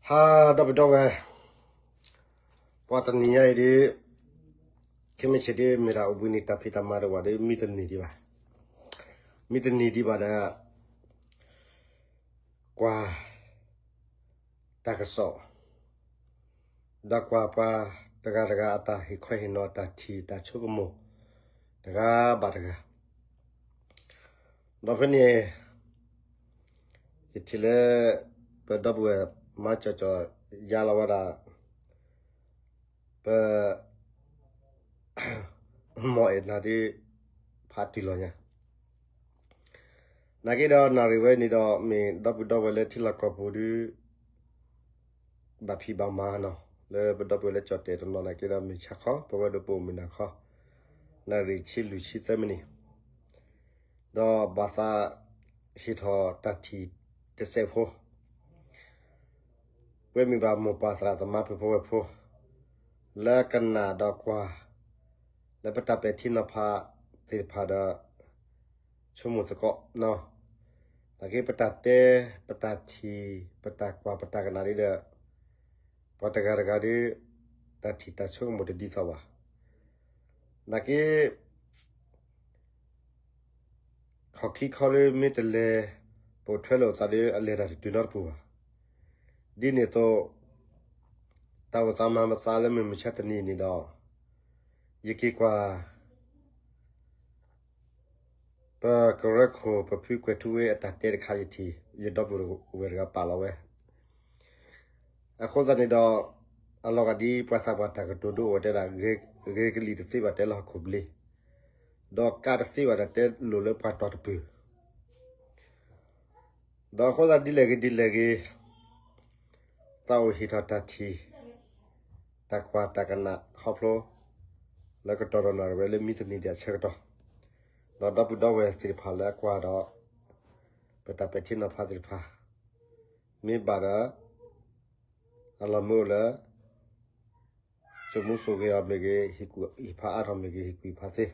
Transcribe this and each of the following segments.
ဟါ, ဒီပုၢ်ဒီဝဲၢ်, ပှၤတနံၤညါအံၤဒ် ခဲမုၢ်ဆ့ၣ်ဒ်မ့ၢ်ဒၣ်အိၣ်ဘှံးနံၤ တၢ်ဖံးတၢ်မၤတဝာ်ဒီး မံတနံၤဒံးဘၣ်, မံတနံၤဒံးဘၣ်ဒီး ကွၢ်တၢ်ကစီၣ် ဒီးကွၢ်ပှၤတဂၤတဂၤအတၢ်ဟ့ၣ်ခီဟ့ၣ်နီၤ အတၢ်ထံၣ်တၢ်ဆိကမိၣ် တဂၤဘၣ်တဂၤ, ဒီးဖဲန့ၣ် ယထံၣ်လၢ ပဒီပုၢ်ဝဲၢ်မၤကၠီၤကၠီၤ ယါလီၤဝဲဒၣ် ပ မီၢ်အဲၣ်နၤဒ် ဖးတုၤလီၤညါ, နာ်က့ဒီးနၣ်ရံၣ်ဝဲန့ၣ်ဒီး မ့ၢ်ဒီပုၢ်ဒီဝဲၢ်လၢထံလီၢ်ကီၢ်ပူၤဒ် ဘၣ်ဖံးဘၣ်မၤနီၤ လၢပဒီပုၢ်ဝဲၢ်လၢကၠီၣ်တဲာ်တနီၤနာ်က့ဒီး မ့ၢ်ဆါခီ ပဝဲဒၣ်ပအိၣ်မုၢ်နၤခီ နၣ်ရံၣ်ဆံလွံၢ်ဆံသၢမံးနံး, ဒီးဘၣ်သးဟ့ၣ်ထီၣ်တၢ်ထံၣ်တစဲးဖိ ပဝဲမ့ၢ်ဘၣ်မိၢ်ပၢ်သရၣ်သမါဖုဖိဝဲၢ်ဖိ လၢကနၣ်ဒီးကွၢ် လၢပတၢ်ပဲာ်ထံနီၤဖးသ့ၣ်တဖၣ်ဒီး ဆိကမိၣ်သကိးနီၤ, နာ်က့ပတၢ်တဲ ပတၢ်ထံၣ် ပတၢ်ကွၢ် ပတၢ်ကနၣ်ဒ်ဒီး ပှၤတဂၤတဂၤဒ် တၢ်ထံၣ်တၢ်ဆိကမိၣ်တဒ်သိးဘၣ်, နာ်က့ ခီၣ်ခံခီလၢမ့ၢ်တလဲၤ ပိာ်ထွဲလိာ်သးဒီး အလဲၤတၢ်တတုၤနီတပူၤဘၣ်. ဒ်န့ၣ်အသိး တၢ်အိၣ်သးမၤမသးလၢမုၢ်မဆါတနံၤန့ၣ်ဒီး ယက့ၤကွၢ် ပကရၢခိၣ် ပဖုကွဲၤထူဝ့အတၢ်တဲတခါ ယထံၣ် ယဒီပုၢ်ဝဲၢ်တဂၤပာ်လီၤဝဲ အဃိသတးန့ၣ်ဒီး အလီၤဂာ်ဒ်ပှၤသးပှၢ်တၢ်ကတိၤဒိအိၣ်တဲဒၣ် ဂ့ၤကလံၤတသ့ဘၣ်တဲလၢဟီၣ်ခိၣ်ဘျ့, ဒီးကးတသ့ဘၣ်ဒီးတဲလိာ်လၢပှၤတီၤတပုၢ်, ဒီးအဃိသတးဒ်လဲၣ်ဂ့ၤဒ်လဲၣ်ဂ့ၤ သးအိၣ်ဟ့ၣ်ထီၣ်တၢ်ထံၣ် တၢ်ကွၢ်တၢ်ကနၣ်ခီဖျိ လၢကတီၢ်ဒီးနၣ်ရံၣ်ဝဲလၢမံတနံၤဒံးအဆၢကတီၢ်, ဒီးဒီပုၢ်ဒီဝဲၢ်သ့ၣ်တဖၣ်လၢအကွၢ်ဒီး ပတၢ်ပဲာ်ထံနီၤဖးသ့ၣ်တဖၣ် မ့ၢ်ဘၣ်ဒီး အလီၢ်မၢအိၣ်လၢ စိာ်မူစိာ်ဂဲၤအီၤမ့ၢ်ဂ့ၤ, ဟ့ၣ်ကူၣ်ဟ့ၣ်ဖးအါထီၣ်မ့ၢ်ဂ့ၤ, ဟ့ၣ်ကူၣ်ဟ့ၣ်ဖးသ့,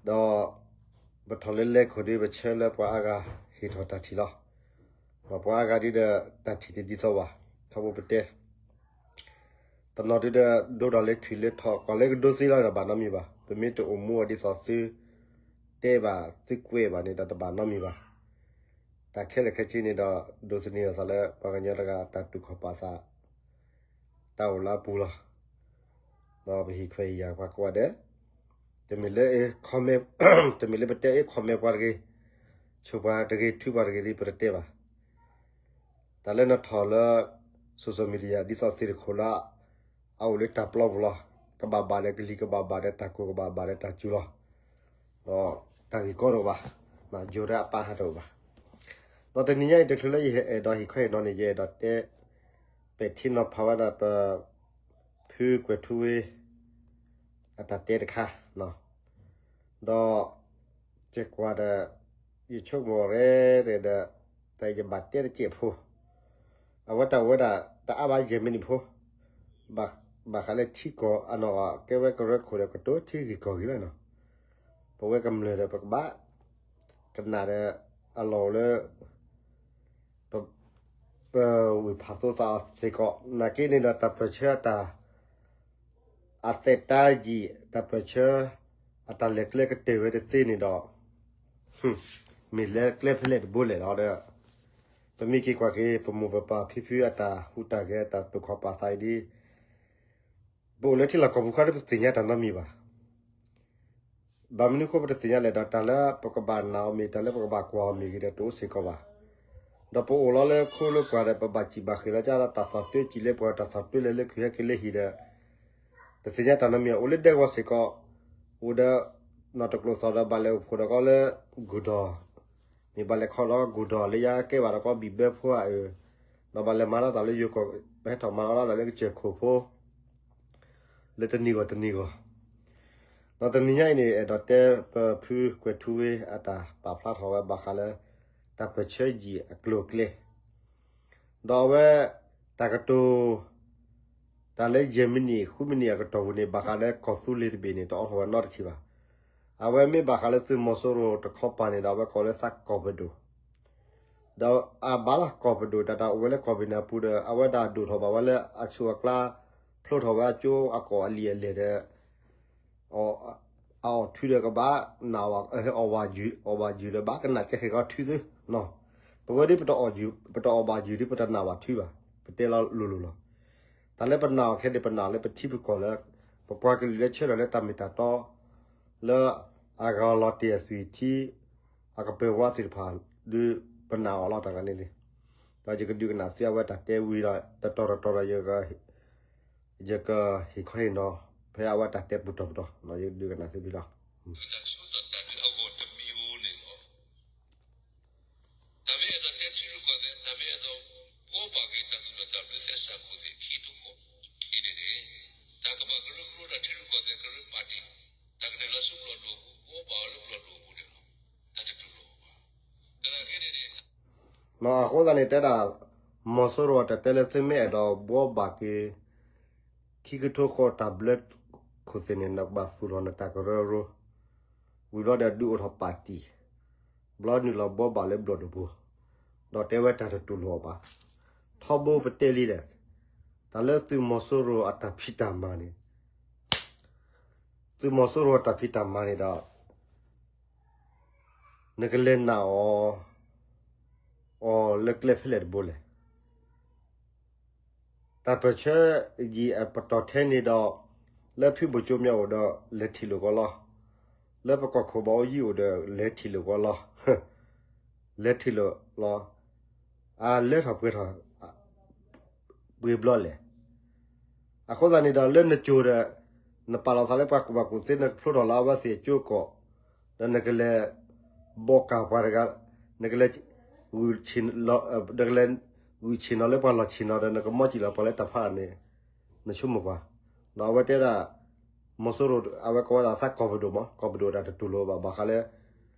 ဒီး ပထီၣ်လၢလဲခိၣ်ဒီး ပဆၢလၢပှၤအါဂၤဟ့ၣ်ထီၣ်တၢ်ထံၣ်လီၤ. ဒီးပှၤအါဂၤဒ်ဒီး တၢ်ထံၣ်တဒ်သိးဘၣ်, ထီဘိပတဲ တနီၤဒ်ဒီး ဒိဒီးလၢထွံၣ်လၢထီၣ် ကွၢ်လၢကဒိသ့လီၤဒီးဘၣ်နီတမံၤဘၣ်. ပမ့ၢ်တအိၣ်မူအီၤဒ်သိးသုတဲဘၣ် သုကွဲးဘၣ်န့ၣ်ဒီးတဘၣ်နီတမံၤဘၣ်. တၢ်ခဲလၢာ်ခဲဆ့န့ၣ်ဒီး ဒိးသန့ၤအသးလၢပှၤကညီတဂၤတၢ်တူၢ်ခီၣ်ပာ်သး တၢ်အိၣ်လၢအပူၤလီၤ. ဒီးပဟ့ၣ်ခွဲးဟ့ၣ်ယာ်ပှၤကိးဂၤဒဲး, တမ့ၢ်လၢ comment, တမ့ၢ်လၢပတဲအ့ comment ပှၤတဂ့ၤ, ဆိပှၤတဂ့ၤ ထုပှၤတဂ့ၤဒ်ပတတဲဘၣ်. တၢ်လၢနထီၣ်လၢ social media ဒ်သိးသ့ၣ်တခိၣ်လၢ အအိၣ်လၢတၢ်ပျီပူၤလီၤ. ကဘၣ်ဘၣ်ဒီးကလံၤ ကဘၣ်ဘၣ်ဒီးတၢ်ကိၢ် ကဘၣ်ဘၣ်ဒီးတၢ်စူၤလီၤ. ဒီးတၢ်ဂ့ၢ်ကီတအိၣ်ဘၣ်, ယိၤဒၣ်အပၢ်ဟးတအိၣ်ဘၣ်. ဒီးတနံၤညါအံၤ တချုးလၢယအဲၣ်ဒိးဟ့ၣ်ခီဟ့ၣ်နီၤန့ၣ် ယအဲၣ်ဒိးတဲ ပဲာ်ထံနီၤဖးဝဲဒၣ်ပ ဖုကွဲၤထူဝ့ အတၢ်တဲတခါ, ဒီး ယကွၢ်ဒီး ယဆိကမိၣ်ရဲၣ်ရဲၣ်ဒီး တၢ်ယဘၣ်တဲတကဲးဖိ, အဝဲတၢ်အိၣ်ဝဲဒၣ် တအါဘၣ်ယဲၢ်မံးနံးဖိ, ဘၣ်ဃးလၢထံကီၢ်အနီၢ်ကီၢ် ကဲဝဲကရၢခိၣ်ဒီးကတိၤထံဂ့ၢ်ကီၢ်ဂ့ၢ်လီၤနီၤ. ပဝဲကမျၢၢ်ဒီးပကဘၣ် ကနၣ်ဒီး အလီၢ်အိၣ်လၢ ပ ပဝ့ၢ်ဖးသိသးအီၤစ့ၢ်ကီး, နာ်က့န့ၣ်ဒီးတၢ်ပၢၢ်ဆၢအတၢ် အသက်တမ်းယံာ် တၢ်ပၢၢ်ဆၢ အတၢ်လဲၤကျဲကတၢၢ်ဝဲတသ့န့ၣ်ဒီး မ့ၢ်လဲၤကျဲဖဲလဲၣ်တဘိလဲၣ်လီၤဒီး ပမ့ၢ်က့ၤကွၢ်က့ၤ ပမိၢ်ပပၢ်ဖံဖုအတၢ်ဟူးတၢ်ဂဲၤ တၢ်တူၢ်ခီၣ်ပာ်သးအံၤဒ် ပအိၣ်လၢထံလီၢ်ကီၢ်ပူၤခီဒီး ပတသ့ၣ်ညါတၢ်နီတမံၤဘၣ်. ဘၣ်မနုၤအဃိပတသ့ၣ်ညါလဲၣ်ဒီး တၢ်လၢပကဘၣ်နာ်အီၤမ့ၢ် တၢ်လၢပကဘၣ်ကွၢ်အီၤမ့ၢ်ဂ့ၤဒီး တအိၣ်စ့ၢ်ကီးဘၣ်. ဒီးပအိၣ်လီၤလၢခိလၢပှၢ်ဒီး ပဘၣ်စံးဘၣ်ဃ့ၢ်လီၤကဒီး တၢ်သီၣ်တၢ်ကၠံၣ်လၢပှၤ တၢ်သီၣ်တၢ်ကၠံၣ်လၢလၢခုၣ်ဟဲက့ၤလၢဟံၣ်ဒီး တသ့ၣ်ညါတၢ်နီတမံၤ အိၣ်လၢဒဲကဝီၤစ့ၢ်ကီး, အိၣ်ဒီး နီၢ်တကျိၤသီၣ်ဒီး ဘၣ်လဲၤအိၣ်ဖှိၣ်ဒီးကီးလၢ ကူၣ်ဒီၣ်, မ့ၢ်ဘၣ်လဲၤခီဒီးကီးကူၣ်ဒီၣ် လၢယကဲဘၣ်ဒီးကီးဘံၣ်ဘၢဖိဧါအၢ, ဒီးဘၣ်လဲၤမၤလီၤတၢ်လၢယိၤကီၢ် ပဟဲထီၣ်မၤလီၤတၢ်လၢကစၢၢ်ခိၣ်ဖိ လၢတနံၤဂီၢ်တနံၤဂီၢ်, ဒီးတနံၤညါအံၤန့ၣ် အဲၣ်ဒိးတဲပဖုကွဲၤထူဝ့အတၢ်ပာ်ဖျါထီၣ်ဝဲဘၣ်ဃးလၢ တၢ်ပၢၢ်ဆၢယံာ်အကျိၤအကျဲ ဒီးအဝဲ တၢ်ကတိၤ တၢ်လၢယဲၢ်မံးနံး ဃုမံးနံးအကတီၢ်ပူၤန့ၣ် ဘၣ်ဃးလၢကီၢ်သူလ့ၤတဘ့ၣ်န့ၣ် တအိးထီၣ်ဝဲနီတထံၣ်ဘၣ်. အဝဲမ့ၢ်ဘၣ်ဃးလၢသုးမီၤစိရိၤတခီပၤန့ၣ်ဒီး အဝဲကိးလၢသးကီၢ်ပဒိၣ်, ဒီးအဘၣ်လီၤ ကီၢ်ပဒိၣ်တၢ်တၢ်အိၣ်ဝဲလၢကီၢ်ပနၢ်ပူၤဒီး အဝဲဒၣ်ဒိၣ်ထီၣ်ဘၣ်ဝဲလၢအဆူၣ်အကျါ ဖျိထီၣ်ဝဲအကၠိအကီၢ်အလံာ်အလဲၢ်ဒီး အအီၣ်ထုဒီးကဘၣ်နၢ် အီၣ်ဘၣ်ယုၢ် အီၣ်ဘၣ်ယုၢ်ဒီးဘၣ်ကနၣ်ကဲဃဲၤကီးထုသ့နီၤ. ပဝဲဒ်ပတအီၣ်ယုၢ် ပတအီၣ်ဘၣ်ယုၢ်ဒ်ပတနာ်ဘၣ်ထုဘၣ်. ပတဲလီၤလိၤလိၤလီၤ. တၢ်လၢပနာ်အီၤခဲန့ၣ် ပနာ်လၢပထံပကီၢ်လၢ ပပှၤကလုာ်လၢဆၢထၢၣ်လၢတၢ်မ့ၢ်တၢ်တီ လၢအဂၤလီၤတ့ၢ်အသွံၣ်ထံ အကပၢၤဝါသ့ၣ်တဖၣ် ဒုးပနာ်အီၤလီၤတၢ်ဂၤန့ၣ်လံ. ဒီးယကဒုးကနၣ်သုအဝဲတၢ်တဲဝံၤဒီး တတီၤတတီၤဒီး ယကဟ့ၣ်ခီဟ့ၣ်နီၤ ဖဲအဝဲတၢ်တဲပူၤတီၤပတီၤ ယကဒုးကနၣ်သုဖဲလီၤ. တၢ်ဆၢကတီၢ်တၢ်ဒုးအဂီၢ်တမံၤဧိၤန့ၣ်လီၤ. တၢ်မ့ၢ်အဲၣ်ဒိးတဲထံရူၢ်ကီၢ်သဲး တၢ်မ့ၢ်အဲၣ်ဒိးဘှီဘၣ်က့ၤတၢ်သူၣ်ထီၣ်တၢ်ဘျၢသဲစးခိၣ်သ့ၣ် ခံတခီၣ်အံၤန့ၣ်န့ၣ် တၢ်ကဘၣ်ကရၢကရိဒီးထံရူၢ်ကီၢ်သဲးကရၢပၣ်တံၣ် တၢ်ကနုာ်လီၤဆူဘျီၣ်ဒိၣ်အပူၤ ဘှီဘၣ်အီၤလၢဘျီၣ်ဒိၣ်အပူၤန့ၣ်လီၤ. တၢ်တတူၢ်လိာ်ဘၣ်. သနာ်က့န့ၣ်န့ၣ် အဃိသတးန့ၣ် တဲဒၣ် မီၤစိရိၤအတၢ်တဲလၢသုမ့ၢ်အဲၣ်ဒိးဘှီဘၣ်က့ၤ ခံကထိဃီတၢ်ဘျၢခိၣ်သ့ၣ်န့ၣ် နကဘၣ်သူၣ်ထီၣ်နတၢ်ကရၢကရိ ဝံၤဘျီဒီးဒုးအိၣ်ထီၣ်ပၣ်တံၣ် ဘျီနုာ်လီၤဘှီဘၣ်လၢဘျီၣ်ဒိၣ်ပူၤ ဒီးတဲဝဲတၢ်တတူၢ်လိာ်အီၤဘၣ်. ထီဘိပတဲလံဒီး တၢ်လၢသုးမီၤစိရိၤအတၢ်ဖံးတၢ်မၤန့ၣ် သုးမီၤစိရိၤအတၢ်ဖံးတၢ်မၤန့ၣ်ဒီး နကလဲၤနာ်အီၤ အီၤလၢကျဲဖဲလဲၣ်တဘိလဲၣ်. တၢ်ပၢၢ်ဆၢယံာ်အပတီၢ်ထဲန့ၣ်ဒီး လၢဖုဘိၣ်ကၠိမၠဲအိၣ်ဒီး လဲၤထံၣ်လိာ်ကီးလီၤ. လၢပကီၢ်ခိၣ်ဘၣ်အိယံၤအိၣ်ဒီး လဲၤထံၣ်လိာ်ကီးလီၤ. လဲၤထံၣ်လိာ်လီၤ. အလၢထီၣ်ပှဲၤထီၣ် ပှဲၤဘျီလဲၣ်. အဃိသတးန့ၣ်ဒီး လၢနကၠိၤဒီး နပာ်လီၤသးလၢပှၤကူၣ်ဘၣ်ကူၣ်သ့ နကဖျိထီၣ်လၢအဝဲသ့ၣ်အကၠိကီၢ်, ဒီးနကလဲၤ ဘီကၢ်ပှၤတဂၤ, နကလဲၤ နကလဲၤဂုာ်ဆ့ၣ်နီၤလၢပှၤလီၢ်ဆ့ၣ်နီၤဒီး နကမီစံၣ်လီၤပှၤလၢတၢ်ဖးဒၣ်န့ၣ် နဆိကမိၣ်ကွၢ်. ဒီးအဝဲတဲဒၣ် မီၤစိရိၤ အဝဲကိးဝဲဒၣ်သးကီၢ်ပဒိၣ်မး, ကီၢ်ပဒိၣ်တၢ်တတူၢ်လိာ်ဘၣ် ဘၣ်ဃးလၢ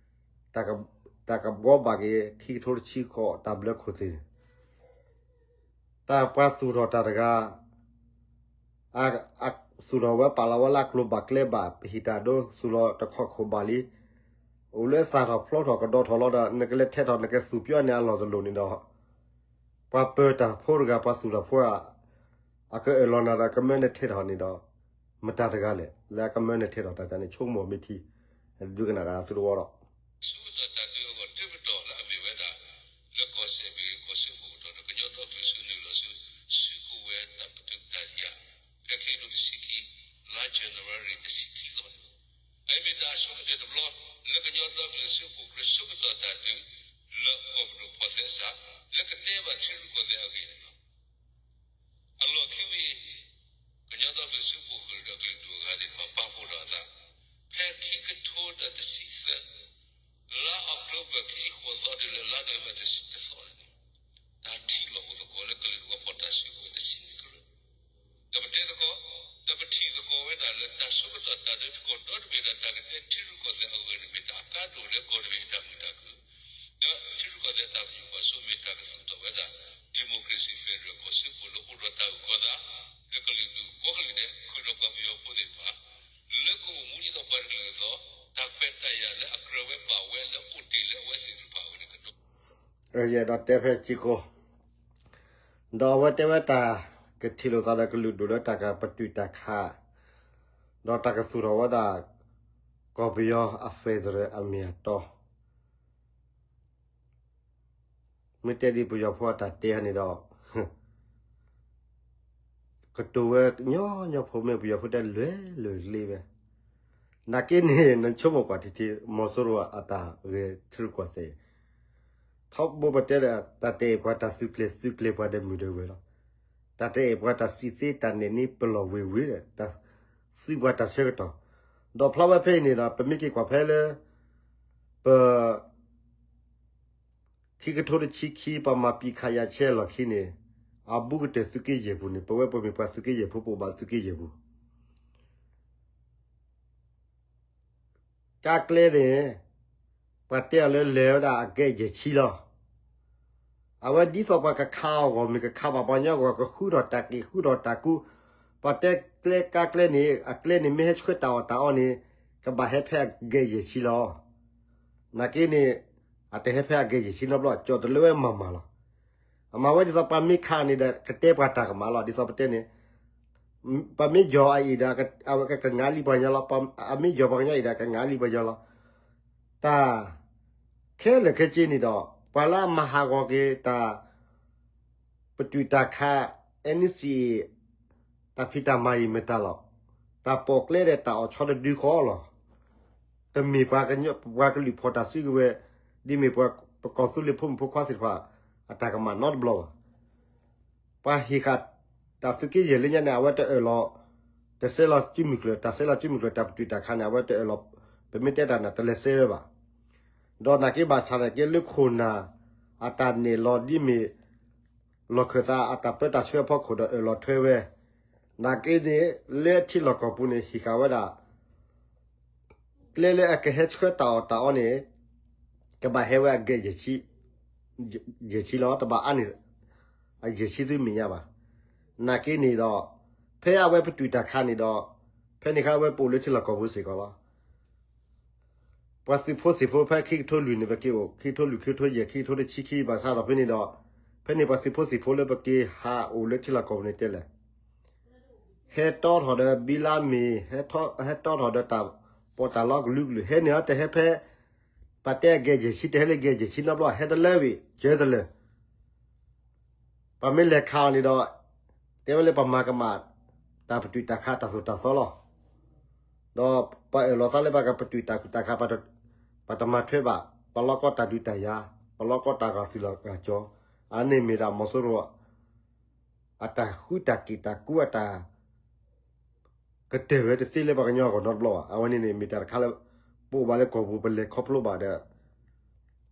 တၢ်ကဘှီဘၣ်က့ၤ ခံကထိတဆံဃိး တၢ်ဘျၢခိၣ်သ့ၣ်န့ၣ် တၢ်ပှၤသူၣ်ထီၣ်တၢ်တဂၤ သူၣ်ထီၣ်ဝဲပာ်လီၤဝဲလၢအကျိၤဘၣ်ကျဲဘၣ် ပဟံၣ်တၢ်ဒိသူၣ်လီၤတခီခိၣ်ဘၣ်လံ, အိၣ်လၢသၣ်ထီၣ်ဖျီထီၣ်ကဒီးထီၣ်လီၤဒီး နကလဲၤထဲးထီၣ် နကသူၣ်ပျီန့ၣ်အလီၢ်တလိၣ်န့ၣ်ဒီး ပှၤပၢၤတၢ်ဖိတဂၤ ပှၤသူၣ်ထီၣ်ဖိဧါ, အကအၢၣ်လီၤနၤဒီး ကမၢနထဲးထီၣ်န့ၣ်ဒီး မတၤတဂၤလဲၣ် လၢအကမၢနထဲးထီၣ်တၢ်န့ၣ် ဆိကမိၣ်မ့ၢ်ထံ, ဒုးကနၣ်တၢ်သုတဝီဒီး ဆၢကတီၢ်တၢ်ဒုးအဂီၢ် တၢ်ပတီၢ်လၢအမ့ၢ်ဝဲဒၣ် လၢကီၢ်စဲၣ်မ့ၢ်ဂ့ၤ ကီၢ်စၢဖှိၣ်ကတီၢ်ဒီး ကညီဒီကလုာ်စ့ၢ်ကီးနုာ်လီၤဆူ စုကဝဲၤတၢ်ပတုာ်တၢ်ယၢ် ဖဲခံကထိတဆံခံ လါ January တဆံခံသီန့ၣ်လီၤ. အအံၤမ့ၢ်တၢ်အဆိကတၢၢ်တဘျီ လၢကညီဒီကလုာ်စ့ၢ်ကီး ကြၢးဆၢကတီၢ်တၢ်ဒုး လၢကီၢ်ပဒိၣ်ဖီၣ်သဲစး လၢကတဲဘၣ်ထံရူၢ်ကီၢ်သဲးအဂ့ၢ်န့ၣ်လီၤ. အလီၢ်ခံဝဲအံၤ ကညီဒီကလုာ်စ့ၢ်ကီးဃုာ်ဒီးကလုာ်ဒူၣ်အဂၤသ့ၣ်တဖၣ် ပာ်ဖှိၣ်ထီၣ်အသး ဖဲခံကထိဒီးတဆံသၢ လါအီးကထိဘၢၣ် ခံဆံဃိးသီတုၤလၢလါနိၣ်ဝ့ဘၢၣ် တဆံတသီန့ၣ် တၢ်ထံၣ်လိာ်အိၣ်သကိးလၢကလုာ်ဒူၣ်အဖီၣ်တၢ်စုကဝဲၤတဆံနွံကရၢ ဒီးပတဲသကိး ဒီးပထံၣ်သကိးဝဲဒၣ်လၢတၢ်ဆၢကတီၢ်တၢ်ဒုးသကိးဒီတဘ့ၣ်ဒီး တၢ်ကတဲထံရူၢ်ကီၢ်သဲးအဂ့ၢ်န့ၣ် မ့ၢ်တၢ်အကါဒိၣ်လၢကီၢ်တဘ့ၣ်အတၢ်မုာ်တၢ်ခုၣ် ဒီးထံရူၢ်ကီၢ်သဲးတၢ်ပညိၣ်ကွၢ်စိမ့ၢ်တၢ်ကသူၣ်ထီၣ်ဝဲဒၣ် democracy federal ကီၢ်စၢဖှိၣ်လၢအိၣ်ဒီးတၢ်အုၣ်ကီၤသး လၢကလုာ်ဒူၣ်ကိးကလုာ်ဒဲး ဃုာ်ဒီးပှၤပယီၤဖိသ့ၣ်တဖၣ် လၢကအိၣ်မူဒ်သိးပှၤတကလုာ်အသိး တၢ်ခွဲးတၢ်ယာ်လၢအကြၢးဝဲဘၣ်ဝဲလၢအိၣ်တ့ၢ်လၢအဝဲသ့ၣ်တဖၣ်အဂီၢ်န့ၣ်ကဒီး ယအဲၣ်ဒိးတဲဖဲစ့ၢ်ကီး ဒီးအဝဲတဲဝဲတၢ်ကထံၣ်လိာ်သးဒီးကလုာ်ဒူၣ်လၢတၢ်ကပတုာ်တၢ်ခး ဒီးတၢ်ကသူၣ်ထီၣ်ဝဲဒၣ် ကီၢ်ပယီၤအ federal အမ့ၢ်အတီ မ့ၢ်တဲဒ်ပယီၤဖိအတၢ်တဲန့ၣ်ဒီး ကတိၤဝဲညီညီဖိ မ့ၢ်ပယီၤဖိတဲလွဲၤလွဲၤလ့ဝဲ. နာ်က့န့ၣ် နဆိကမိၣ်ကွၢ်ထံထံ မီၤစိရိၤအတၢ်ဂဲၤထံရူၢ်ကီၢ်သဲး ထီဘိပတဲဒီး တၢ်တအဲၣ်ပှၤတၢ်သုးကျဲၤ သုးကျဲၤပှၤဒီးမုၢ်ဒီးဝဲၤလီၤ. တၢ်တအဲၣ်ပှၤတၢ်စံးသ့တၢ်နဲၣ်န့ၣ် ပလီၢ်ဝ့ၤဝ့ၤဒီး တၢ်သုးပှၤတၢ်ဆၢကတီၢ် ဒီးဖျါဝဲဖဲအံၤန့ၣ်ဒီး ပမ့ၢ်က့ၤကွၢ်ဖဲလၢ ပ ခံကထိတဆံခံ ပှၤမၤပံးခးယၤဆဲလီၢ်ခံန့ၣ် အဘူးကတၢၢ်သုးက့ယဲၢ်ပူၤန့ၣ် ပဝဲပမ့ၢ်ပှၤသုးက့ယဲၢ်ဖိ ပအိၣ်ဘၣ်သုးက့ယဲၢ်ပူၤ ကါကျဲန့ၣ် ပှၤတဲအီၤလၢလဲၤဝဲဒၣ်အကဲယဲၢ်ဆံလီၤ. အဝဲဒ်သိးပှၤကခးအဂီၢ်မ့ၢ် ကခးဘၣ်ပှၤကညီအဂီၢ် ကဃုထီၣ်တၢ်က့ၣ် ဃုထီၣ်တၢ်ကူ, ပှၤတဲကျဲကါကျဲန့ၣ် အကျဲန့ၣ် မ့ၢ်ဟဲဆှၢတၢ်အီၣ်တၢ်အီန့ၣ် ကဘၣ်ဟဲဖဲအကဲယဲၢ်ဆံလီၤ. နာ်က့န့ၣ် အတဟဲဖဲအဂဲၤယဲၢ်ဆံနီတဘျီ ကၠီၣ်တလၢဝဲမၤမၤလီၤ. အမၤဝဲဒ်သိးပှၤမ့ၢ်ခးန့ၣ်ဒီး ကတဲပှၤတၢ်ကမၣ်လီၤ. ဒ်သိးပတဲန့ၣ် ပမ့ၢ်ယီၤအအံၤဒီး အဝဲကကငါလံပှၤကညီလီၤ. အမ့ၢ်ယီၤပှၤကညီအံၤဒီး ကငါလံပှၤကညီလီၤ. တၢ်ခဲလၢာ်ခဲဆ့န့ၣ်ဒီး ပှၤလၢအမၤဟးဂီၤက့ၤတၢ် ပတုာ်တၢ်ခး NCA တၢ်ဖံးတၢ်မၤအံၤမ့ၢ်တၢ်လီၤ. တၢ်ပိာ်ကျဲဒီးတၢ်အီၣ်ဆီတဒုဃီလီၤ. တမ့ၢ်ပှၤကလုာ်ဖီၣ်တၢ်စုကဝဲၤ ဒ်မ့ၢ်ပှၤပကီၢ်သူလ့ၤဖိမုၣ်ဖိခွါသ့ၣ်တဖၣ် အတၢ်ကမၣ်နီတဘျီဘၣ်. ပှၤဟ့ၣ်ဃာ်တၢ်သုးက့ယဲၢ်လၢညါန့ၣ် အဝဲတအၢၣ်လီၤ တဆဲးလီၤစုမုၢ်ကျၢၢ် တၢ်ဆဲးလီၤစုမုၢ်ကျၢၢ် တၢ်ပတုာ်တၢ်ခးန့ၣ် အဝဲတအၢၣ်လီၤ ပမ့ၢ်တဲတၢ်န့ၣ် တလဲၤဆဲးဝဲဘၣ်. ဒီးနာ်က့ဘၣ်ဆၣ်နာ်က့လၢခိၣ်နၢ် အတၢ်နဲၣ်လီၤဒ်မ့ၢ် လီၢ်ခၢၣ်သးအတၢ်ပၢတၢ်ဆှၢအဖီခိၣ်ဒီးအၢၣ်လီၤထွဲဝဲ, နာ်က့န့ၣ် လၢထံလီၢ်ကီၢ်ပူၤန့ၣ် ဟ့ၣ်ဃာ်ဝဲဒၣ် ကျဲလၢအကဟဲဆှၢတၢ်အီၣ်တၢ်အီန့ၣ် ကဘၣ်ဟဲဝဲအဂဲၤယဲၢ်ဆံလီၤ. တဘၣ်အါန့ၢ် အယဲၢ်ဆံသုမဲာ်ညါဘၣ်. နာ်က့န့ၣ်ဒီး ဖဲအဝဲပတုာ်တၢ်ခးန့ၣ်ဒီး ဖဲန့ၣ်အခါအဝဲပအိၣ်လၢထံလီၢ်ကီၢ်ပူၤစ့ၢ်ကီးလီၤ. ပှၤသုးဖိသံၣ်ဖိဖဲခံကထိလွံၢ်န့ၣ် ပက့ၤအိၣ် ခံကထိလွံၢ် ခံကထိယဲၢ် ခံကထိတဆံခံ ဘၣ်ဆၣ်ဒီးဖဲန့ၣ်ဒီး ဖဲန့ၣ်ပှၤသုးဖိသံၣ်ဖိလၢပက့ၤဟးအိၣ်လၢထံလီၢ်ကီၢ်ပူၤန့ၣ်တဲလဲၣ် ဟဲတီထီၣ်ဒီးဘံလါမ့ၤ ဟဲတီထီၣ်ဒီးတၢ်ပီးတၢ်လီကလုာ်ကလုာ် ဟဲန့ၢ်အီၤတဟဲဖဲ ပှၤတဲအဂဲၤယဲၢ်ဆံ တဟဲလၢဂဲၤယဲၢ်ဆံနီတဘျီ ဟဲတလၢဝံၤ ကၢတလၢာ် ပှၤမ့ၢ်လဲၤခးအီၤန့ၣ်ဒီး တဲဝဲလၢပှၤမၤကမၣ် တၢ်ပတုာ်တၢ်ခးတၢ်သိၣ်တၢ်သီလီၤ. ဒီးပှၤအၢၣ်လီၤသးလၢပှၤကပတုာ်တၢ်ခးတၢ်ခး ပှၤတမၤထွဲဘၣ် ပှၤလီၢ်ကီတၢ်ဒုးတၢ်ယၤ ပှၤလီၢ်ကီတၢ်ဂာ်သူၣ်လီၤဂာ်ကၠီ အန့ၣ်မ့ၢ်ဒၣ်မီၤစိရိၤ အတၢ်ဃုတၢ်က့ၣ်တၢ်ကူအတၢ် ကတၢၢ်ဝဲတသ့လၢပှၤကညီအဂီၢ်နီတဘျီဘၣ်. အဝဲန့ၣ်န့ၣ် မ့ၢ်တၢ်တခါလၢ ပအိၣ်ဘၣ်လၢကီၢ်ပူၤ ပလဲၤခီဖျိဘၣ်ဒီး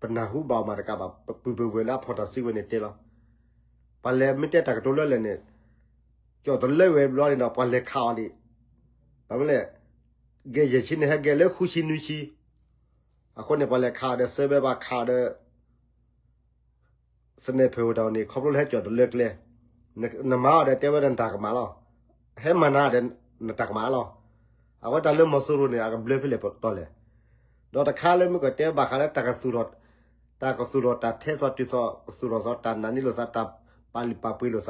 ပနၢ်ဟူဘၣ်မးတကးဘၣ် ပပုၢ်ပဝဲၢ်လၢအဖီၣ်တၢ်စုကဝဲၤန့ၣ်တဲလီၤ. ပှၤလဲၤမ့ၢ်တဲတၢ်ကတိၤလၢလဲၣ်န့ၣ် ကၠီၣ်တလၢဝဲဘျီန့ၣ်ဒီး ပှၤလဲၤခးအီၤဒံး ဘၣ်မနုၤလဲၣ် ဂဲၤယဲၢ်ဆံန့ၣ် ဟဲဂဲၤလၢဃုဆံနွံဆံ အဃိန့ၣ် ပှၤလဲၤခးအီၤဒီး ဆၢဘဲပှၤခးအီၤဒီး စနဲၣ်ဖၢၣ်အိၣ်တၢ်န့ၣ် ခီဖျိလၢဟဲကၠီၣ်တလၢကျဲ, နမၤအီၤဒီးတဲဝဲဒၣ်နတၢ်ကမၣ်လီၤ. ဟဲမၤနၤဒီးနတၢ်ကမၣ်လီၤ. အဝဲတၢ်လၢမီၤစိရိၤန့ၣ် အကဘျၢဖဲလဲၣ်ပတီၢ်လဲၣ်. ဒီးတခါလၢမ့ၢ်ကတဲဘၣ်ဃးလၢတၢ်ကသူၣ်ထီၣ်, တၢ်ကသူၣ်ထီၣ်တၢ်ထဲသိးတုၤသိး ကသူၣ်ထီၣ်သိးတၢ်နာ်န့ၢ်လိာ်သး တၢ်ပာ်လုၢ်ပာ်ပှ့ၤလိာ်သး ခဲအံၤ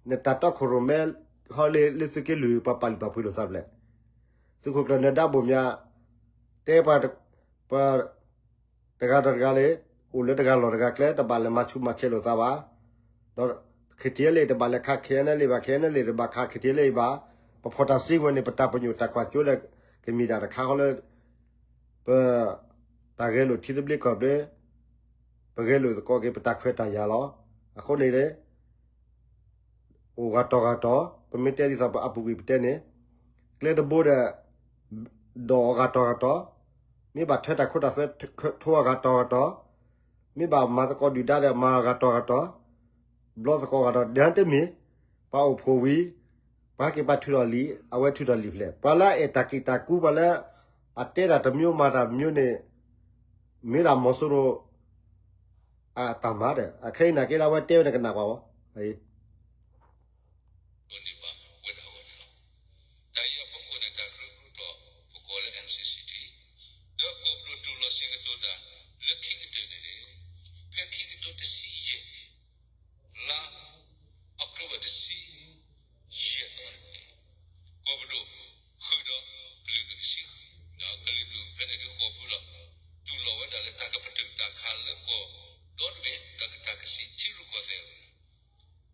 နတၢ်တီခိၣ်ရိၣ်မဲ ဟီလၢသုးက့လွံၢ် ပှၤပာ်လုၢ်ပာ်ပှ့ၤလိာ်သးဖဲလဲၣ်. သုးခိၣ်ကျၢၢ်နၢၤဒါဘိၣ်မၠး တဲပှၤ ပှၤ တဂၤဒီးတဂၤလၢ အိၣ်လၢတဂၤလီၢ်တဂၤကျဲ တဘၣ်လဲၤမၤဆူးမၤဆဲးလိာ်သးဘၣ်. ဒီး KTLA တဘၣ်လဲၤခး KNLA ဘၣ်, KNLA တဘၣ်ခး KTLA ဘၣ်. ပဖီၣ်တၢ်စုကဝဲၤန့ၣ် ပတၢ်ပညိၣ်တၢ်ကွၢ်စိဒီး ကမ့ၢ်ဒၣ်တခါဃီလၢ ပ တၢ်ဂဲၤလိာ်ထံသဘျ့ကီၢ်သဘျ့, ပဂဲၤလိာ်သကိးက့ၤ ပတၢ်ခွဲးတၢ်ယာ်လီၤ. အဃိန့ၣ် အိၣ်ဂၤတီၢ်ဂၤတီၢ်, ပမ့ၢ်တဲဒ်သိးပအပူၤကွံာ်ပတဲန့ၣ်, ကျဲတဘိဒီး ဒိးအဂၤတီၢ်ဂၤတီၢ်, မ့ၢ်ဘၣ်ထွဲတၢ်ခိတၢ်သွဲ ထိအဂၤတီၢ်ဂၤတီၢ်, မ့ၢ်ဘၣ်မၤသကိးဒုၣ်ဒါဒီး မၤအဂၤတီၢ်ဂၤတီၢ်, ဘျီသကိးဂၤတီၢ် ဒ်တမ့ၢ်, ပှၤအိၣ်ဖှိၣ်ဝံၤ ပှၤဟဲက့ၤပှၤထုးထီၣ်လံာ် အဝဲထုးထီၣ်လံာ်ဖဲလဲၣ်. ပှၤလၢအအဲၣ်တၢ်က့ၣ်တၢ်ကူ ပှၤလၢအတဲတၢ်တမျိုးမၤတၢ်တမျိုးန့ၣ် မ့ၢ်ဒၣ်မီၤစိရိၤ အတၢ်မၤဒီး အခဲအံၤနာ်က့လၢအဝဲတဲဝဲန့ၣ်ကနၣ်ပှၤဝဲ န့ၣ်ဘၣ်ဝဲဒၣ်ဝဲန့ၣ်လီၤ. တၢ်အံၤအဖီခိၣ်န့ၣ် တၢ်ကရၢကရိတီၢ်ပကိးလၢ NCCT ဒီးကီၢ်ပဒိၣ်တူၢ်လိာ်စ့ၢ်ကီးတၢ်လၢခံကတၢၢ်န့ၣ်န့ၣ် ဖဲခံကထိတဆံယဲၢ် လါ October တဆံ ယဲၢ်သီန့ၣ် ကီၢ်ပဒိၣ်ဃုာ်ဒီးကလုာ်ဒူၣ်တဆံဃုာ်, ဒီးကလုာ်ဒူၣ်ဖဲန့ၣ်ဒုးဃိးဖုလီၤ. တူၢ်လိာ်ဝဲဒၣ်လၢတၢ်ကပတုာ်တၢ်ခးလၢကီၢ်ဒီတဘ့ၣ် ဒီးတၢ်ကစံးထံရူၢ်ကီၢ်သဲးအဂီၢ်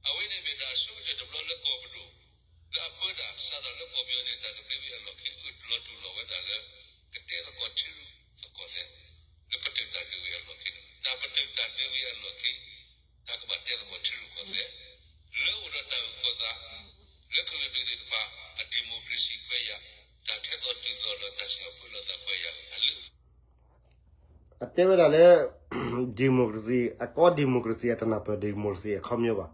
အဝဲန့ၣ်မ့ၢ်တၢ်အဆိကတၢၢ်တဘျီလၢကီၢ်ပဒိၣ် လၢအပၢတၢ်စးထီၣ်လၢကီၢ်ပယီၤန့ၣ် တၢ်သဘျ့ဝံၤအလီၢ်ခံ အၢၣ်လီၤတူၢ်လိာ်ဝဲဒၣ်လၢ ကတဲသကိးထံရူၢ်သကိးသဲး လၢပတုာ်တၢ်ဒုးဝံၤအလီၢ်ခံန့ၣ် တၢ်ပတုာ်တၢ်ဒုးဝံၤအလီၢ်ခံ တၢ်ကဘၣ်တဲသကိးထံရူၢ်ကီၢ်သဲး လၢအိၣ်ဒီးတၢ်အုၣ်ကီၤသး လၢကလုာ်ဒူၣ်သ့ၣ်တဖၣ် အ democracy ခွဲးယာ် တၢ်ထဲသိးတုၤသိးလီၤ တၢ်စံၣ်ညီၣ်ပၢလီၤသးခွဲးယာ် အလုၢ် အတဲဝဲဒၣ်လၢ democracy အကီ democracy အတနၢ်ပၢၢ် democracy အခီပညီဘၣ်.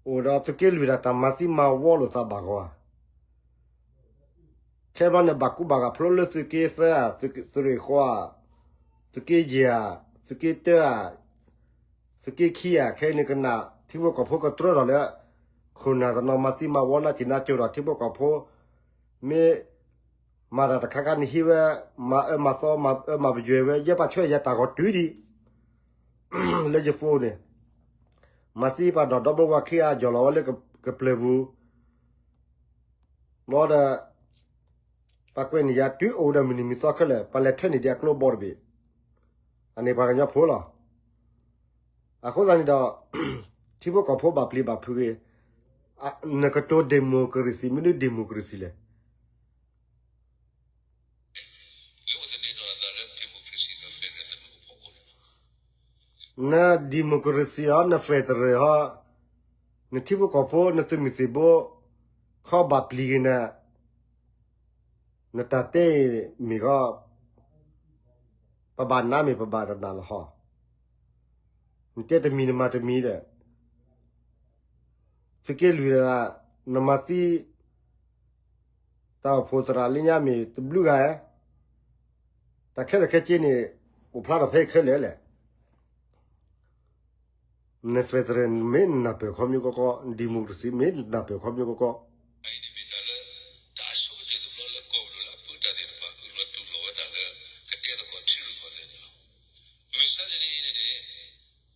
အိၣ်ဒီးသုးက့လွံၢ်ဒၣ်တၢ်မၤသံမၤဝီလိာ်သးဘၣ်ဂီၢ်ဧါ ခဲဘျီန့ၣ် ဘၣ်ကူဘၣ်ဂာ်ဖျိလၢသုးက့သၢဧါ, သုးရ့ၣ်ဃီဧါ, သုးက့ယဲၢ်ဧါ, သုးက့တၢဧါ, သုးက့ခံဧါ, ခဲအံၤန့ၣ်ကနၣ် ထံဖိကီၢ်ဖိကတြၢထီၣ်လၢ ခိၣ်နၢ်တနီၤမၤသံမၤဝီနါစံၣ်နါစိၤဒီး ထံဖိကီၢ်ဖိ မ့ၢ် မၤတၢ်တခါခါန့ၣ်ဟံးဝဲ, မၤအၢမၤသီ မၤအၢမၤပယွဲဝဲ ယဲပှၤဆှၢယၤတၢ်ဂီၤတုၤဒံး လၢယ phone န့ၣ်, မၤသံပှၤဒီးဒီမါဝၤခံဂၤအီၤလၢကပျၢၤပူၤ, ဘျီဒီး ပှၤကွဲးန့ၢ်ယၤတုၤအိၣ်ဒီးမုၢ်နံၤမုၢ်သီခဲလၢာ် ပှၤလဲၤထၢန့ၢ်ဒံးအကျိဘီတဘ့ၣ်, အန့ၣ်ပှၤကညီဖိလီၤ. အဃိသတးန့ၣ်ဒီး ထံဖိကီၢ်ဖိဘၣ်ပျံၤဘၣ်ဖုးဂ့ၤ, နကတိၤ democracy မ့ၢ်ဒ် democracy လဲၣ်. န democracy ဟီ န federal ဟီ, နထံဖိကီၢ်ဖိ နသုးမုၢ်သံၣ်ဘိ ခီဘၣ်ပျံၤဂ့ၤနၤ, နတၢ်တဲအံၤမ့ၢ်ဂီၢ်, ပဘၣ်နးမ့ၢ်ပဘၣ်တနးလီၤဟီ, နတဲတမံၤနမၤတမံၤဒီး သုးက့လွံၢ်ဒၣ် နမၤသံ တၢ်အိၣ်ဖှိၣ်သရၣ်လၢညါမ့ၢ်တဘျုးဂၤဧါ, တၢ်ခဲလၢာ်ခဲဆ့န့ၣ် အိၣ်ဖျါထီၣ်ဖဲခဲလၢာ်လဲၣ်. န federal မ့ၢ်နနၢ်ပၢၢ်ခီမ့ၢ်ကီကီ, democracy မ့ၢ်နနၢ်ပၢၢ်ခီမ့ၢ်ကီကီ, တၢ်ဆိကတၢၢ်တဘျီလၢကီၢ်ပဒိၣ်လၢအပုၢ်တၢ်သ့ၣ်တဖၣ် အုၣ်လီၤတူၢ်လိာ်ဝဲဒၣ်လၢ ကတဲသကိးထံရူၢ်ကီၢ်သဲးန့ၣ်လီၤ. မုၢ်ဆါတနံၤအံၤန့ၣ်န့ၣ်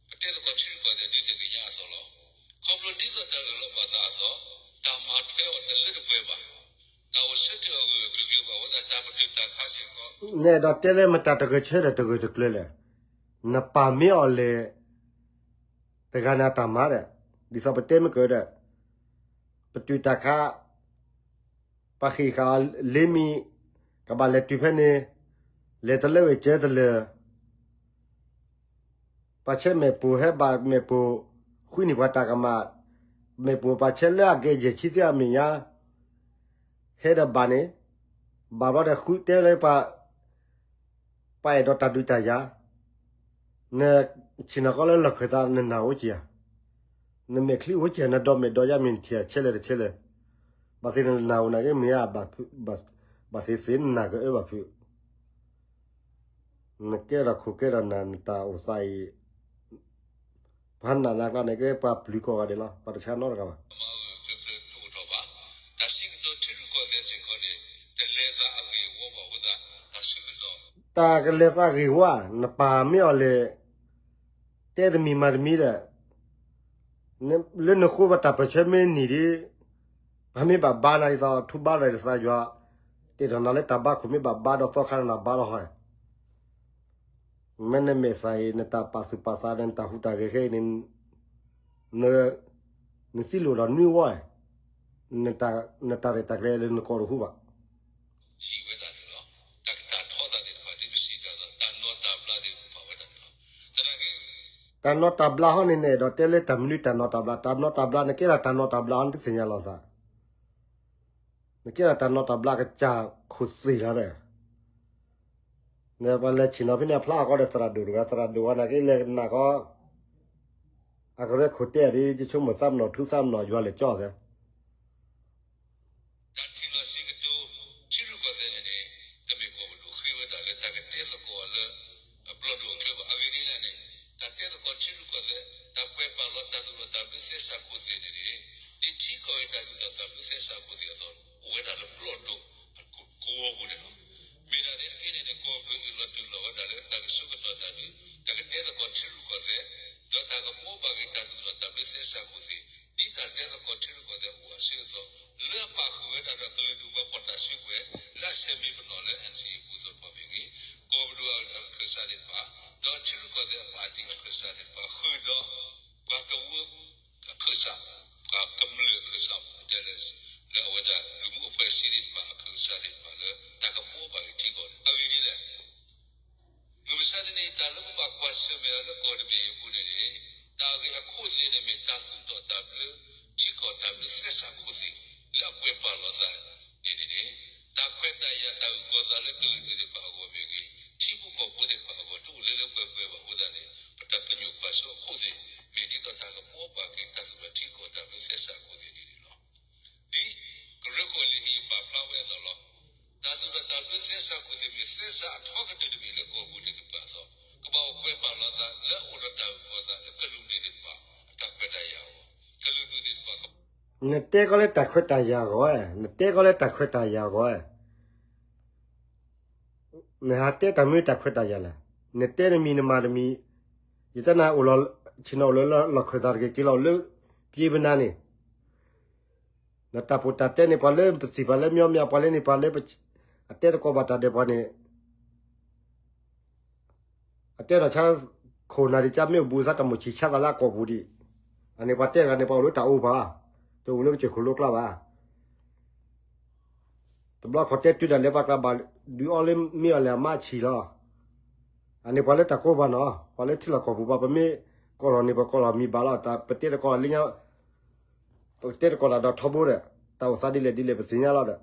ပတဲသကိးထံရူၢ်ကီၢ်သဲး ဒုးသ့ၣ်ညါအသီလီၤ. ခီဖျိဒ်သိးတၢ်အၢၣ်လီၤပာ်သးအသီ, တၢ်မၤထွဲအီၤတလၢတပှဲၤဘၣ်, တၢ်အိၣ်ဆၢတဲာ်အဂၢၢ်အကျၢၤဘၣ်ဝဲဒၣ်တၢ်ပတုာ်တၢ်ခးစ့ၢ်ကီး, နအဲၣ်ဒိးတဲလၢမတၤတဂၢၢ်ဆၢဒီးတဂၢၢ်တကျၢၤလဲၣ်. နပာ်မ့ၢ်အီၤလဲၣ် တဂၤန့ၣ်အတၢ်မၤဒီး, ဒ်သိးပတဲမ့ၢ်ကဒီး, ပတုာ်တၢ်ခး, ပှၤဃ့ၢ်ဃာ်အီၤလ့မံၤ, ကဘၣ်လဲၤတုၤဖဲန့ၣ်, လဲၤတလၢဝဲၢ်ကၢတလၢာ်, ပှၤဆဲးမဲာ်ပိၢ်ဟဲဘၣ်မဲာ်ပိၢ်, ဃုန့ၢ်ပှၤတၢ်ကမၣ်, မဲာ်ပိၢ်ပှၤဆဲးလၢအကဲယဲၢ်ဆံသ့ၣ်အမဲာ်ညါ, ဟဲဒီးဘၣ်န့ၣ်, ဘၣ်ဘျီဒီးဃုတဲလၢပှၤ ပှၤအဲၣ်ဒိးတၢ်ဒုးတၢ်ယၤ, နဆ့ၣ်နီၤကီးလၢလီၢ်ခၢၣ်သး နနာ်အိၣ်က့ၤဧါ, နမဲာ်ချံအိၣ်က့ၤဧါ, နဒီးမဲာ်ဒီးယါမ့ၢ်နထံၣ်ဆဲလဲၣ်တဆဲလဲၣ်, ဘၣ်သ့ၣ်နနာ်အိၣ်နာ်က့မ့ၢ်ဧါ, ဘၣ်သ့ၣ်သ့ၣ်နနာ်ကအၢဘၣ်ဖုး, နကဲထီၣ်ခိၣ်ကဲထီၣ်နၢ် နတၢ်အိၣ်သးအံၤ ပှၤနာ်နၤကျါန့ၣ် ကဲပှၤပျုၤကိးဂၤဒဲးလီၤ, ပှၤတဆါနီတဂၤဘၣ်. တၢ်စံးကတိၤထံရူၢ်ကီၢ်သဲးစ့ၢ်ကီးန့ၣ် တလဲၤသးအဂ့ၢ်ဝီဘၣ်အဃိသတး တၢ်စံးကတိၤ တၢ်ကလဲၤသးဂ့ၢ်ဝီ, နပာ်မ့ၢ်အီၤလဲၣ်, တဲတမံၤမၤတမံၤဒီး, လၢနဃိပတၢ်ပၢၢ်ဆၢမ့ၢ်နံၤဒ်, ပှၤမ့ၢ်ဘၣ်ဘါနၤဒ်သိး ထူဘါဒီးသးယွၤ, တဲထီၣ်နၤလၢတၢ်ဘါခိၣ်မ့ၢ်ဘၣ်ဘါဒီးသီခါနၤဘါလီၤဟီ, မ့ၢ်နမဲာ်သၣ်အံၤ နတၢ်ပာ်သူၣ်ပာ်သးဒီးနတၢ်ဟူးတၢ်ဂဲၤခဲအံၤန့ၣ်, နသံလိာ်ဒီးနွံဝီ, နတၢ်ရဲၣ်တၢ်ကျဲၤလၢနကိးတဟူဘၣ်. ဟံးဝဲဒၣ်န့ၣ်လီၤ. တၢ်ကတၢ်ထီသးသ့ၣ်တဖၣ် ဒ်ပစံးတၢ်အသိး တၢ်နီၢ်တၢ်ဘျါသ့ၣ်တဖၣ်ဝဲဒၣ်န့ၣ်လီၤ. သနာ်က့ တၢ်နီၢ်တၢ်ဘျါဟီန့ၣ် နအဲၣ်ဒိးတဲလၢတၢ်မနုၤတၢ်နီၢ်တၢ်ဘျါ, တၢ်နီၢ်တၢ်ဘျါ နကဲဒၣ်တၢ်နီၢ်တၢ်ဘျါဟီ နတသ့ၣ်ညါလီၤသး, နကဲဒၣ်တၢ်နီၢ်တၢ်ဘျါကစၢ်ခိၣ်သ့ၣ်လီၤဒီး နပှၤလဲၤဆ့ၣ်နီၤဖဲန့ၣ် အဖျါအဂီၢ်ဒီးသရၣ်ဒိၣ်တဂၤ, သရၣ်ဒိၣ်ဝဲနာ်က့လဲၤကနၣ်ကီး, အကရၢခိၣ်တဲဒ် ယဆိကမိၣ်သးမနီၣ်ထူသးမနီၣ်ယွၤလဲၤကၠီသဲ တၢ်ထံၣ်လီၤစံးကတိၤ ထံရူၢ်ကီၢ်သဲးန့ၣ်န့ၣ် တမ့ၢ်ကီၢ်ပဒိၣ်ဃ့ဝဲဒၣ်လၢတၢ်ကတဲသကိးအီၤလၢ အဘျီၣ်ဒိၣ်အချၢဘၣ်. အဂ့ၢ်ဒ်လဲၣ်န့ၣ် တၢ်တဲသကိးထံရူၢ်ကီၢ်သဲး တၢ်ကွဲးပာ်လီၤတၢ်သူၣ်လီၤတၢ်ဘျၢသဲစးခိၣ်သ့ၣ်န့ၣ်န့ၣ် ဒ်ထံကီၢ်အံၤတၢ်သူၣ်လီၤတၢ်ဘျၢသဲစးခိၣ်သ့ၣ်အသိး အိၣ်ဝဲဒၣ်လၢဘျီၣ်ဒိၣ်အကဝီၤပူၤန့ၣ်လီၤ. မ့ၢ်ဒၣ်သ့ၣ်တက့ၢ်န့ၣ်န့ၣ် ကီၢ်ပဒိၣ်အၢၣ်လီၤတူၢ်လိာ်ဝဲဒၣ်လၢတၢ်ကဆှၢကတီၢ်တၢ်ဒုး တၢ်ကတဲသကိးထံရူၢ်ကီၢ်သဲး ဒီးတၢ်ကဘှီဘၣ်က့ၤတၢ်သူၣ်လီၤတၢ်ဘျၢသဲစးခိၣ်သ့ၣ် ဒ်တၢ်တဲသကိးထံရူၢ်ကီၢ်သဲးအိၣ်အဆၢအသိး လၢအပာ်ဃုာ်ဝဲဒၣ်ဒီးကလုာ်ဒူၣ်ပှၤဖီၣ်တၢ်စုကဝဲၤ လၢအဆဲးမံပနီၣ်လၢ NCA အပူၤသ့ၣ်တဖၣ်မ့ၢ်ဂ့ၤ, ကီၢ်ပဒိၣ်အခၢၣ်စးသ့ၣ်တဖၣ် ဒီးထံရူၢ်ကီၢ်သဲးအပၣ်တံၣ်အခၢၣ်စးသ့ၣ်တဖၣ် ဃုာ်ဒီး ပှၤကဝၢအခၢၣ်စး, ပှၤကမျၢၢ်အခၢၣ်စး တဲလၢ လၢအဝဲဒၣ် လူမှုအဖွဲ့အစည်းသ့ၣ်တဖၣ် အခၢၣ်စးသ့ၣ်တဖၣ်လၢ တၢ်ကဘှီဘၣ်က့ၤထံကီၢ်န့ၣ် အဂ့ၢ်ဒ်လဲၣ်. မုၢ်မဆါတနံၤ တၢ်လၢပဘၣ်ကွၢ်ဆၢၣ်မဲာ်အီၤလၢကီၢ်တဘ့ၣ်အံၤအပူၤန့ၣ်န့ၣ် တၢ်ဂ့ၢ်အခိၣ်သ့ၣ်န့ၣ်မ့ၢ်တၢ်သူၣ်ထီၣ်တၢ်ဘျၢ ထံကီၢ်တၢ်ဘျၢသဲစးခိၣ်သ့ၣ် လၢအကွဲးပာ်လီၤသးန့ၣ်န့ၣ် တၢ်ခွဲးတၢ်ယာ်တၢ်အုၣ်ကီၤသးလၢကလုာ်ဒူၣ်သ့ၣ်တဖၣ်အဂီၢ်မ့ၢ်ဂ့ၤ, ထံဖိကီၢ်ဖိသ့ၣ်တဖၣ်အဂီၢ် တအိၣ်လၢလၢပှဲၤပှဲၤဘၣ်အဃိသတးန့ၣ် ပတၢ်ပညိၣ်ကွၢ်စိအခိၣ်သ့ၣ် မ့ၢ်ဒ်သိးတၢ်ကဘှီဘၣ်က့ၤတၢ်သူၣ်ထီၣ်ထံကီၢ်တၢ်ဘျၢသဲစးခိၣ်သ့ၣ်န့ၣ်န့ၣ်လီၤ. ဒ်ကရၢခိၣ်အလံာ်ဟံၣ်ပာ်ဖျါဝဲအသိးလီၤ. တၢ်သူၣ်ထီၣ်တၢ်ဘျၢသဲစးခိၣ်သ့ၣ်မ့ၢ်သဲစးအထီကတၢၢ်တမံၤလၢကီၢ်ပူၤသ့ၣ်တဖၣ်အသိး ကဘၣ်အိၣ်ကွဲးပာ်လီၤသးလၢအအိၣ်ဒီးတၢ်အုၣ်ကီၤသးလၢကလုာ်ဒူၣ်သ့ၣ်တဖၣ် အတၢ်ခွဲးတၢ်ယာ်အဂီၢ်, ကလုာ်ဒူၣ်သ့ၣ်တဖၣ် နတဲကီးလၢတၢ်ခွဲးတၢ်ယာ်အဂီၢ်, နတဲကီးလၢတၢ်ခွဲးတၢ်ယာ်အဂီၢ်, နဟးတဲတၢ်မ့ၢ်တၢ်ခွဲးတၢ်ယာ်လဲၣ်, နတဲနမံၤနမၤတမံၤ, ယတဲနၤအိၣ်လီၤ, ဆ့ၣ်နီၤအိၣ်လၢလီၢ်ခၢၣ်သးတဂ့ၤ က့ၤလီၤအိၣ်လၢ ပျ့ၤပနၤန့ၣ်, နတၢ်ပီးတၢ်တဲန့ၣ် ပှၤလၢပစံးပှၤလၢမညီမညီ ပှၤလၢန့ၣ် ပှၤလၢ အတဲတကိးဘၣ်တၢ်ဒီးပှၤန့ၣ် အတဲဒီးဆါ ခိၣ်နၢ်ဒံးကါ မ့ၣ်အူဘူးသးတၢ်မိၣ်ဆံးဆါသးလၢအကိာ်ပူၤဒံး, အန့ၣ်ပှၤတဲတဂၤန့ၣ် ပှၤအိၣ်လၢတၢ်အိၣ်ဘၣ်, တအိၣ်လၢကစၢၢ်ခိၣ်လိကျါဘၣ်. တဘျီခီတဲတုၤဒၣ်လဲာ် ပှၤကျါဘၣ်ဒုးအီလၢ မ့ၢ်အီၤလဲၣ်အမါဆံးလီၤ. အန့ၣ်ပှၤလၢတၢ်ကိၢ်ဘၣ်နီၤ ပှၤလၢထံလီၢ်ကီၢ်ပူၤဘၣ် ပမ့ၢ်ကိးလီၤန့ၣ် ပကိးလီၤမံၤဘၣ်လီၤ တၢ်ပတဲတကိးလီၤလၢညါ ပတဲတကိးလီၤဒီးထီဘိဒီး တၢ်အိၣ်သးဒ်လဲၣ်ဒ်လဲၣ် ပသ့ၣ်ညါလီၤ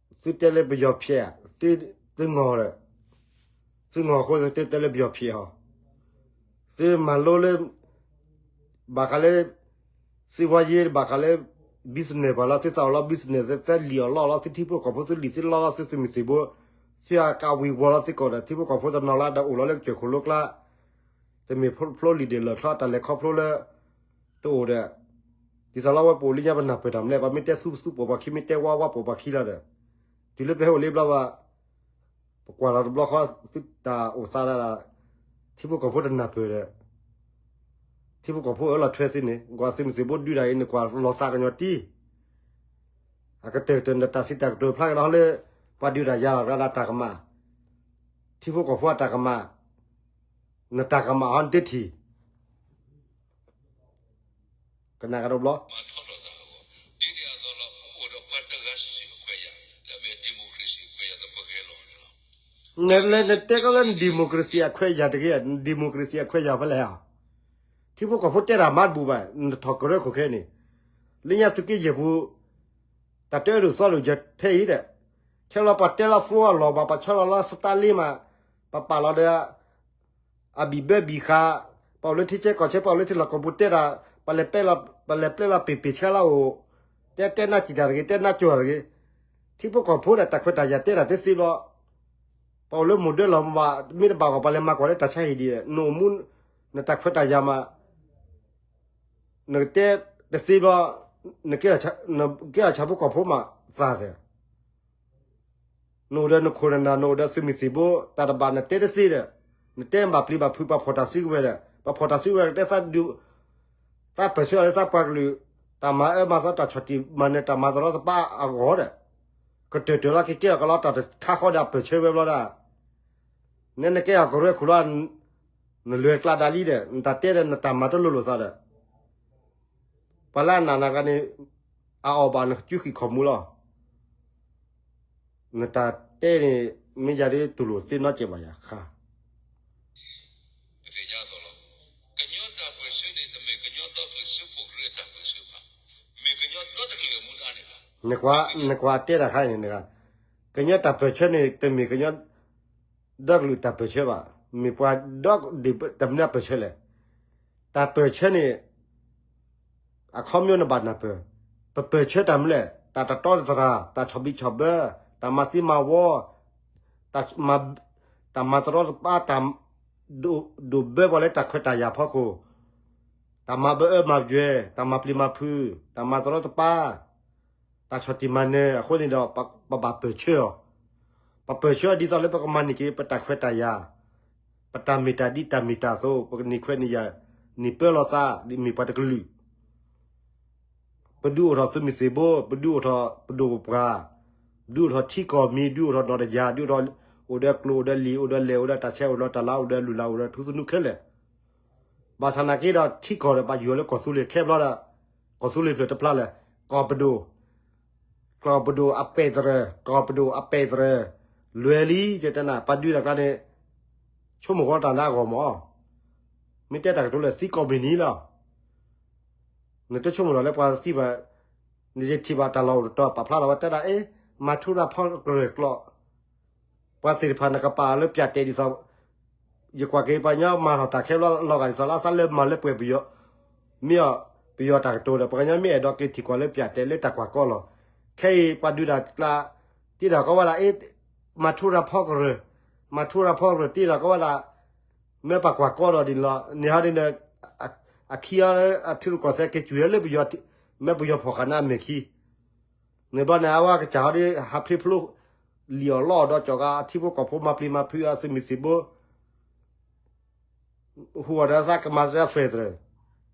ဒီး သုတဲလၢပယီၤဖျဲး, သု, သုငီၢ်ဒီး, သုငီၢ်အဃိသုတဲလၢပယီၤဖျဲးဟီ, သုမၤလိလၢ ဘၣ်ဃးလၢ စံးဝါယ့ ဘၣ်ဃးလၢ business ပှၤလီၤ သုသးအိၣ်လီၤ business သုလံၣ်အီၤလီၢ်လီၤ သုထံဖိကီၢ်ဖိသုလံၣ်သုလီၢ်လီၤ သုသုးမုၢ်သံၣ်ဘိ, သုအကဝံၤဝီၤလီၤသုကိးဒီး ထံဖိကီၢ်ဖိတနီၤလၢ်ဒီးအိၣ်လီၤလၢကစၢၢ်ခိၣ်လိကျါ တမ့ၢ်ဖျိလံာ်ဒ့ၣ်လၢၢ်ချီ တၢ်လဲၤခီဖျိလၢ တအိၣ်ဒီး ဒ်သိးလီၤဝဲပအိၣ်လၢညါပနၢ်ပၢၢ်တၢ်မနုၤလဲၣ် ပမ့ၢ်တဲသူသူပိာ်ပှၤခံ မ့ၢ်တဲဝါဝါပိာ်ပှၤခံလီၤဒီး တုၤလၢပဟဲအိၣ်လၢဘျီဘၣ် ပကွၢ်လီၤတဘျီဃီ သုတၢ်အိၣ်သးဒၣ် ထံဖိကီၢ်ဖိတနၢ်ပၢၢ်ဒီး ထံဖိကီၢ်ဖိအၢလီၤထွဲသ့န့ၣ် ကွၢ်သုးမုၢ်သံၣ်ဘိဒုးဒၣ်အံၤ နကွၢ်လီၤသးကညီၤတံၢ် အကတၢၢ်ကတၢၢ်နတၢ်စံးတၢ်ကတိၤဖျါကဒီးလၢ ပှၤဒုးတၢ်ယၤလီၤ တၢ်ကမၣ် ထံဖိကီၢ်ဖိအတၢ်ကမၣ် နတၢ်ကမၣ်ဟီနတထံၣ် ကနၣ်ကဒီးဘျီ လၢနတဲကီးလၢ democracy အခွဲးယာ်တဂ့ၤ, democracy အခွဲးယာ်ဖဲလဲၣ်ဧါ. ထံဖိကီၢ်ဖိတဲတၢ်မၤတဘူၣ်ဘၣ်, နထီၣ်ကရၢခိၣ်ခဲအံၤန့ၣ်, လၢညါသုးက့ယဲၢ်ပူၤ တၢ်တအဲၣ်ဒိးသီလိာ်ယထဲအံၤဒီး, ခဲလီၤပှၤတဲလီၤ phone အလီၢ်ဘၣ် ပှၤဆီလီၤလီၤ စတၢ်လ့မး, ပပာ်လီၤဒီး အဘံၣ်ဘၢဘံၣ်ဃး, ပှၤအိၣ်လၢထံဆၢကီၢ်ဆၢ ပှၤအိၣ်လၢထံလီၢ်ကီၢ်ပူၤတဲတၢ်, ပလဲၤ ပလဲၤပျဲလီၤပ့ၢ်ပ့ၢ်ဆှါလၢအအိၣ်, တဲတဲနၢ်စံၣ်တၢ်တဂ့ၤ တဲနၢ်ကၠိၢ်တၢ်တဂ့ၤ, ထံဖိကီၢ်ဖိဒီးတၢ်ခွဲးတၢ်ယာ်တဲတၢ်တသ့ဘျီ, ပှၤအိၣ်လၢမိၢ်ဒၢလီၤမး မ့ၢ်တဘၣ်ဂီၢ် ပှၤလဲၤမၤကွၢ်လၢတၢ်ဆါဟံၣ်ဒံး, နအိၣ်မူ နတၢ်ခွဲးတၢ်ယာ်မး နကတဲတသ့ဘျီ, နကဲထီၣ်ဆၣ်ဖိကီၢ်ဖိမးသးသ့, နအိၣ်ဒီးနခိၣ်နနၢ် နအိၣ်ဒီးသုးမုၢ်သံၣ်ဘိ တၢ်တဘၣ်နတဲတသ့ဒီး, နတဲဘၣ်ပျံၤဘၣ်ဖုး ပှၤဖီၣ်တၢ်စုကဝဲၤဒီး ပှၤဖီၣ်တၢ်စုကဝဲၤကတဲ သးပၢၢ်ဆၢအီၤလၢသးပှၤကလုာ် တၢ်မၤအၢမၤသီ တၢ်ဆီၣ်တံၢ်မၤနၢၤ တၢ်မၤသရီသပၢအဂီၢ်ဒီး, ကတၢၢ်တၢၢ်လီၤ ကကဲအီၤကလီတၢ်တခါဃီဒီးအပၢၢ်ဆၢဝဲဘျီဒၣ်, နဲနကဲအီၤကရၢခိၣ်လီၤ နလဲၤကျါဒၣ်လံဒီး နတၢ်တဲဒီးနတၢ်မၤတလိၤလိာ်သးဒီး ပှၤလၢအနာ်နၤတဂၤန့ၣ် အအီၣ်ဘၣ်နကစုဃံးခီၣ်မူလီၤ. နတၢ်တဲန့ၣ် မ့ၢ်ယၤဒ်တူၢ်လိာ်သ့နီတစဲးဘၣ်ယၤဃါ. နကွၢ်တဲတၢ်ခါအံၤန့ၣ် ကညီတၢ်ပၢၢ်ဆၢန့ၣ် တမ့ၢ်ကညီ ဒီကလုာ်တၢ်ပၢၢ်ဆၢဘၣ်, မ့ၢ်ပှၤဒီဒ့ၣ်တၢ်ပၢၢ်ဆၢလဲၣ်. တၢ်ပၢၢ်ဆၢန့ၣ် အခီပညီနဘၣ်နၢ်ပၢၢ်, ပပၢၢ်ဆၢတၢ်မနုၤလဲၣ်, တၢ်တတီတတြၢ်, တၢ်ဆီၣ်ဘံၣ်ဆီၣ်ဘၢ, တၢ်မၤသံမၤဝီ, တၢ်မၤသရီသပၢ, တၢ်ဒိၣ်ဘၢပှၤလၢတၢ်ခွဲးတၢ်ယာ်ဖီခိၣ်, တၢ်မၤဘၢအၢမၤယွဲ, တၢ်မၤပျံၤမၤဖုး, တၢ်မၤသရီသပၢ, တၢ်ဆီၣ်တံၢ်မၤနၢၤအဃိန့ၣ်ဒီး ပဘၣ်ပၢၢ်ဆၢအီၤ, ပပၢၢ်ဆၢအီၤဒ်သိးလၢပကမၤန့ၢ်က့ၤ ပတၢ်ခွဲးတၢ်ယာ်, ပတၢ်မ့ၢ်တၢ်ဒ်တၢ်မ့ၢ်တၢ်အသိး ပကန့ၢ်ခွဲးန့ၢ်ယာ်, န့ၢ်ပၢလီၤသး ဒ်မ့ၢ်ပှၤတကလုာ် ပဒုးအိၣ်ထီၣ်သုးမုၢ်သံၣ်ဘိ, ပဒုးအိၣ်ထီၣ်ပဒိၣ်ပပှၢ်, ဒုးအိၣ်ထီၣ်ထံကီၢ်မံၤ, ဒုးအိၣ်ထီၣ်နီၢ်တယၢ်, ဒုးအိၣ်ထီၣ် အိၣ်ဒီးကျိၣ် အိၣ်ဒီးလံာ် အိၣ်ဒီးလဲၢ် အိၣ်ဒီးတၢ်ဆဲး အိၣ်ဒီးတၢ်လါ အိၣ်ဒီးလုၢ်လၢ် အိၣ်ဒီးထူသနူခဲလၢာ်, ဘၣ်ဆၣ်နာ်က့ဒီးထံကီၢ်ဒီး ဘၣ်ယိၢ်လၢကီၢ်သူလ့ၤခဲဘျီဒီး, ကီၢ်သူလ့ၤဖျၢၣ်တဖျါလၢ ကီၢ်ပဒိၣ် ကီၢ်ပဒိၣ်အပဲၢ်သရၢၣ်, ကီၢ်ပဒိၣ်အပဲၢ်သရၢၣ်, လွဲၤလံ တဲတနၢ် ပှၤဒုးတၢ်ကျါန့ၣ် ဆိကမိၣ်ဃီတၢ်လၢအဂီၢ်မး, မ့ၢ်တဲတၢ်ကတိၤလၢသံကီၢ်မံၤနံၤလီၤ, နတဆိကမိၣ်လီၤလၢပှၤသံဘၣ်, နယထံၣ်ဘၣ်တၢ်လီၢ်အိၣ်တတီၤ ပာ်ဖျါလီၤဝဲတဲဒၣ် အ့ မၤထူရၤဖီကရၢၢ်ကျိာ် ပှၤသ့ၣ်တဖၣ်နကပာ်အီၤလၢပၠးတဲာ်ဒ်သိး, ယကွၢ်က့ၤပှၤကညီမၤထီၣ်တၢ်ခဲဘျီလီၤဂာ်ဒ်သိးလၢအသးလၢမၤလၢပှဲၤပယီၤ, မ့ၢ်အီၤပယီၤတၢ်ကတိၤဒီး ပှၤကညီမ့ၢ်အဲၣ်ဒိးက့ၤထံၣ်ကွၢ်လၢပၠးတဲာ်လၢတၢ်ကွၢ်ကီလီၤ. ခဲအံၤပှၤဒုးတၢ်ကျါ, တ့ဒီးကီဝဲဒၣ် အ့ မၤထူရၤဖီကရၢၢ်, မၤထူရၤဖီကရၢၢ် တ့ဒီးကီဝဲဒၣ်, မ့ၢ်ပှၤကွၢ်ကီဒီးဒ်န့ၣ်လီၤ. န့ၣ်ဟီဒ်န့ၣ်, အခံအီၤအထံရူၢ်ကီၢ်သဲးက့ၤစူၤလၢပယီၤ, မ့ၢ်ပယီၤဖီၣ်ဃာ်န့ၣ်အမဲာ်ခံ န့ၣ်ဘျီန့ၣ် အဝဲကစၢ်ဟီဒ် ဟးဖျ့ဖျိ လံၣ်အီၣ်လီအီၣ်ဒီးကၠီၤဂၤ အထံဖိကီၢ်ဖိမၤပျံၤမၤဖုးအသုးမုၢ်သံၣ်ဘိ ဟူးအီၣ်ဒီးသးကမၤစၢၤ federal,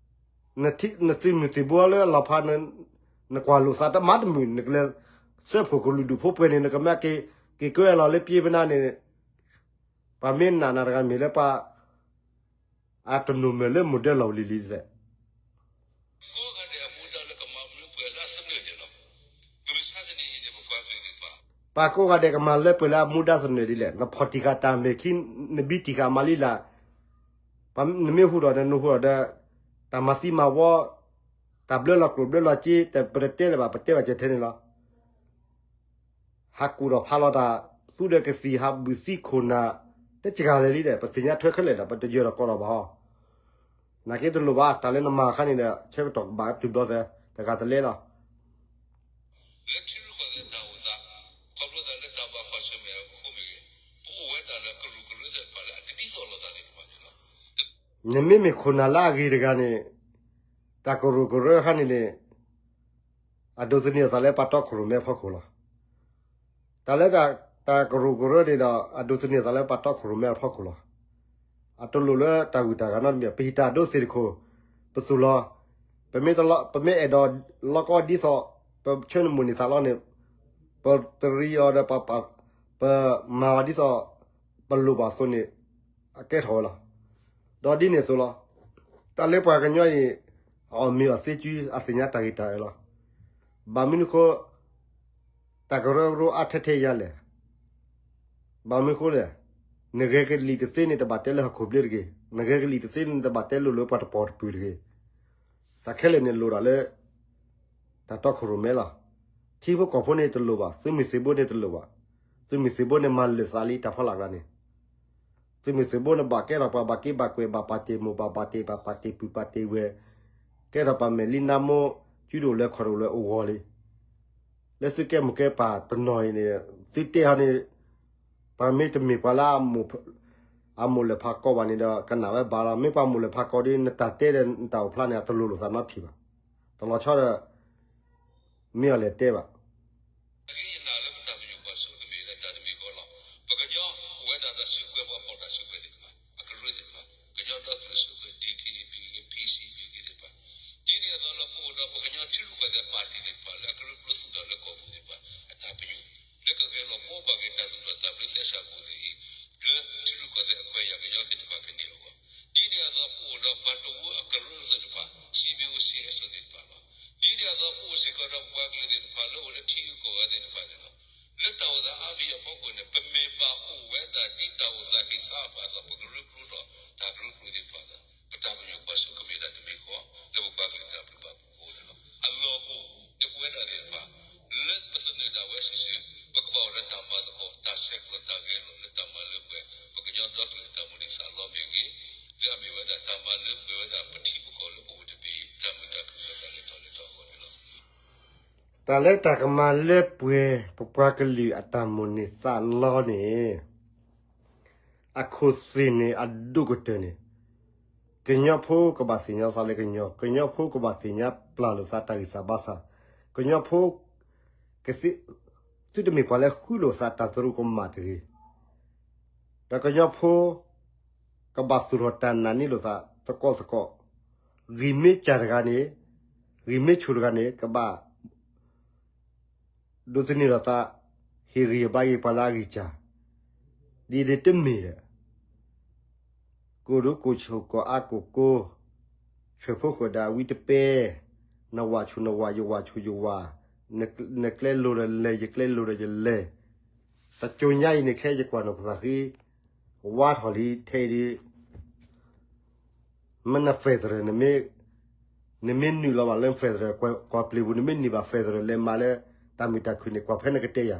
နသုးမုၢ်သံၣ်ဘိလၢအလီၤဖး နကွၢ်လိာ်သးတမၤတမုာ် နကလဲၤစၢဖှိၣ်ကလုာ်ဒူၣ်ဖိပှဲၤန့ၣ် နကမၢက့ၤက့ၤကဲလီၤလၢပျ့ပနါန့ၣ် ပှၤမ့ၢ်နာ်နၤတဂၤမ့ၢ်လၢပှၤ အတနိၣ်မၢၢ်လၢမိၢ်ဒၢလီၢ်လံၤလံၤသဲး ပှၤကိးဂၤဒဲးကမၤလၢပှဲၤလၢအမူဒါသနၢၣ်ဒ်လဲၣ်, နဖီၣ်တံၢ်ဃာ်တၢ်မဲာ်ခံ, နဘံတံၢ်ဃာ်မၤလံလၢ်, နမ့ၢ်ဟူးဒီး နဟူးဒီး တၢ်မၤသံမၤဝီ, တၢ်ဘျၢလီၤကျိၣ်ဘျၢလီၤစ့, ပတတဲလၢၤဘၣ် ပတဲဘၣ်ကဲထဲန့ၣ်လီၤ. ဟးကူၣ်ထီၣ်ဖးလီၤတၢ် သူဒီးကသံၣ် ဟးဘုၣ်သံခိၣ်နၢ် တစှၤလဲၣ်လံဒီး ပသ့ၣ်ညါထွဲခဲလၢာ်ဒီး ပတယၢၤဒီးကိးထီၣ်ဘၣ်ဟီ. နာ်က့တလိၣ်ဘၣ် တၢ်လၢနမၤအခါန့ၣ်ဒီး ဆၢကတီၢ်ကဘၣ်တုၤဘျီသဲး တဂၤတလဲလီၤ. လၢထံရူၢ်ကီၢ်သဲးတၢ်အိၣ်သး, ခီဖျိသးလၢတၢ်ဘၣ်ကွၢ်ဆၢၣ်မဲာ်အဃိမ့ၢ်ဂ့ၤ, ပအိၣ်ဝဲဒၣ်လၢကရူၢ်ကရၢသ့ၣ်တဖၣ်လၢအတဒ်သိးလိာ်သးသ့ၣ်တဖၣ်န့ၣ်လီၤ. နမ့မ့ၢ်ခိၣ်နၢ်လၢအဂ့ၤတဂၤန့ၣ်, တၢ်ကရူၢ်ကရၢခါန့ၣ်န့ၣ် အဒိးသန့ၤအသးလၢပှၤတီခိၣ်ရိၣ်မဲအဖီခိၣ်လီၤ. တၢ်လၢတၢ်ကရူၢ်ကရၢန့ၣ်ဒီး အဒိးသန့ၤအသးလၢပှၤတီခိၣ်ရိၣ်မဲအဖီခိၣ်လီၤ. အတလိၣ်လၢတၢ်ဂုၤတၢ်ဂၤနီတမံၤ, ပဟံးတၢ်အဒိသ့ၣ်တခိၣ်, ပသူၣ်လီၤ, ပမ့ၢ်အဲၣ်ဒိးလီကီဒ်သိး ပဆၢနမိၣ်န့ၢ်သးလီန့ၣ်, ပတရံးအီၤဒီး ပမၤအီၤဒ်သိး ပလိၣ်ဘၣ်အသိးန့ၣ် အကဲထီၣ်ဝဲလီၤ. ဒီးဒ်န့ၣ်အသိးလီၤ. တၢ်လၢပှၤကညီအံၤ အီၣ်မ့ၤအီၣ်သ့စု အသ့ၣ်ညါတၢ်ဂ့ၤတၢ်အၢလီၤ. ဘၣ်မနုၤအဃိ တၢ်ကရၢကရိအါထဲထဲယါလဲၣ်. ဘၣ်မနုၤအဃိလဲၣ်. နဂဲၤကလံၣ်တသ့န့ၣ် တဘၣ်တဲလၢဟီၣ်ခိၣ်ဘျ့တဂ့ၤ, နဂဲၤကလံၣ်တသ့န့ၣ် တဘၣ်တဲလိၤလၢပှၤတပီၤတပုၢ်တဂ့ၤ. တၢ်ခဲလၢာ်န့ၣ်လိၣ်ဒၣ်လၢ တၢ်တီခိၣ်ရိၣ်မဲလီၤ. ထံဖိကီၢ်ဖိန့ၣ်တလိၣ်ဘၣ်, သုးမုၢ်သံၣ်ဘိန့ၣ်တလိၣ်ဘၣ်. သုးမုၢ်သံၣ်ဘိန့ၣ်မၤလၢာ်သးလံတၢ်ဖီလာ်ကျါန့ၣ် သုးမုၢ်သံၣ်ဘိန့ၣ်ဘၣ်ကဲထီၣ်ပှၤဘၣ်က့ဘၣ်ကွဲး ဘၣ်ပာ်တ့ၢ်မိၢ် ဘၣ်ပာ်တ့ၢ်ပၢ် ပာ်တ့ၢ်ပုၢ် ပာ်တ့ၢ်ဝဲၢ်, ကဲထီၣ်ပှၤမဲာ်လံနါမိၢ် စုတအိၣ်လၢခီၣ်တအိၣ်လၢအဂီၢ်လံ. လၢသုကဲမိၢ်ကဲပၢ်တနီၤအံၤန့ၣ် သုတဲဟီန့ၣ် ပှၤမ့ၢ်တမ့ၢ်ပှၤလၢ အမိၢ်လဲၤဖးကီဘၣ်န့ၣ်ဒီး ကနၣ်ဝဲဘၣ်လီၤ. မ့ၢ်ပှၤမိၢ်လဲၤဖးကီဒီး နတၢ်တဲဒီးနတၢ်အိၣ်ဖျါန့ၣ် အတလိၤလိာ်သးနီတထံၣ်ဘၣ်. တလီၤဆီဒီး မ့ၢ်အီၤလဲၤတဲဘၣ် ယနာ်လၢပတၢ်ပညိၣ်ကွၢ်ဆၢၣ်မဲာ်တၢ်တမံၤဃီလီၤ. ပကညီအိၣ်ဝဲဒၣ်ဒီးစုကဝဲၤပှၤဖီၣ်တၢ်စုကဝဲၤသ့ၣ်တဖၣ် အကရၢသ့ၣ်တဖၣ် ကညီဒီကလုာ်စုကဝဲၤ DKBA, PCBA သ့ၣ်တဖၣ် ဒ်န့ၣ်အသိးလၢပအိၣ်ဒီးပကညီထံရူၢ်ကီၢ်သဲးပၣ်တံၣ်သ့ၣ်တဖၣ်လၢအကရၢကရိသူၣ်ထီၣ်လၢကီၢ်ပူၤသ့ၣ်တဖၣ် အတၢ်ပညိၣ် လၢကဂဲၤလီၤဘှီဘၣ်က့ၤတၢ်သူၣ်ထီၣ်သးဘျၢသဲစးပူၤသ့ၣ်အံၤ လၢထံရူၢ်ကီၢ်သဲးအခွဲးယာ် ကညီသ့ၣ်တဖၣ်ကန့ၢ်အဂီၢ် ဒ်န့ၣ်အသိးပအိၣ်ဒီးပှၤတဝၢအကရၢသ့ၣ်တဖၣ် CBO, CSO သ့ၣ်တဖၣ်လီၤ. ဒ်န့ၣ်အသိးပအိၣ်စ့ၢ်ကီးဒီးပပှၤကလုာ်သ့ၣ်တဖၣ်လၢအိၣ်လၢထံဂုၤကီၢ်ဂၤသ့ၣ်တဖၣ်န့ၣ်လီၤ. လၢတၢ်အိၣ်သးအါမံၤအဖီခိၣ်န့ၣ် ပမ့ၢ်ဘၣ်အိၣ်ဝဲဒၣ်ဒ်တၢ်အိၣ်သးဟ့ၣ်သါအပၢ်အသိး ပကရၢကရိထီၣ်တၢ်ကရၢကရိသ့ၣ်တဖၣ်ဒီး ပတၢ်ပညိၣ်ကွၢ်ဆၢၣ်မဲာ်တၢ်တမံၤဃီ လၢပပှၤကလုာ်တၢ်ဘျုးဘၣ်ဖှိၣ်ဖိန့ၣ်လီၤ. အလီၢ်အိၣ် လၢပဝဲဒၣ်သ့ၣ်တဖၣ် လၢပသနၢၣ်ဒၣ်ဝဲစုာ်စုာ် ပကဘၣ်အိၣ်ဒီးတၢ်မၤသကိး တၢ်ဆဲးကျိးတၢ်ဂဲၤလိာ်လၢတၢ်မၤလၢပှဲၤ ပကညီဒီကလုာ်အတၢ်မိၣ်န့ၢ်သးလီမ့ၢ်ဂ့ၤ, လၢအမ့ၢ်ဝဲဒၣ်တၢ်မၤလၢပှဲၤဝဲဒၣ်ပထံပကီၢ်လၢပအိၣ်တဘ့ၣ် တၢ်မုာ်တၢ်ခုၣ်လၢတၢ်လဲၤထီၣ်လဲၤထီအဂီၢ်န့ၣ်လီၤ. တၢ်လၢတၢ်ကမၤလၢပှဲၤ ပပှၤကလုာ်အတၢ်မိၣ်န့ၢ်သးလီန့ၣ် အခိၣ်သ့ၣ်န့ၣ်အဒိၣ်ကတၢၢ်န့ၣ် ကညီဖိကဘၣ်သ့ၣ်ညါသးလၢကညီ, ကညီဖိကဘၣ်သ့ၣ်ညါပျၢ်လိာ်သးတၢ်ဂံၢ်စၢ်ဘါစၢ်, ကညီဖိ ကသ့ သုတမ့ၢ်ပှၤလၢဃုလိာ်သးတၢ်သရူးကမၣ်တဂ့ၤ, ဒီးကညီဖိ ကဘၣ်သူၣ်ထီၣ်တၢ်နာ်န့ၢ်လိာ်သးသကိးသကိး, ဂံၢ်မ့ၢ်စၢ်တဂၤန့ၣ်, ဂံၢ်မ့ၢ်ဆူၣ်တဂၤန့ၣ် ကဘၣ် ဒိးသန့ၤလိာ်သး ဟ့ၣ်ဂံၢ်ဟ့ၣ်ဘါက့ၤပှၤလၢအဂံၢ်စၢ်, ဒ်ဒ်တမ့ၢ်ဒီး ကိၢ်ဒိၣ်ကိၢ်ဆူၣ်ကိၢ်အါကိၢ်ကိၢ်, ဆွဲၣ်ဖိဃၢၤဒီးအဝံတပဲ, နဝးဆူၣ်နဝး ယဝးဆူၣ်ယဝး, နကျဲလိၤဒီးလဲၤ ယကျဲလိၤဒီးယလဲၤ, တကၠိညါအံၤန့ၣ် ခဲယကွၢ်နီၢ်ကသးဃံ ဝါထီၣ်လံထဲအံၤဒ် မ့ၢ်န federal နမ့ၢ်နုာ်လီၤဘၣ်လၢ federal ကွၢ်ပျ့ၤပူၤ နမ့ၢ်နုာ်ဘၣ် federal လဲၤမၤလၢ တၢ်မုာ်တၢ်ခုၣ်န့ၣ် ကွၢ်ဖဲနကတဲယၤ,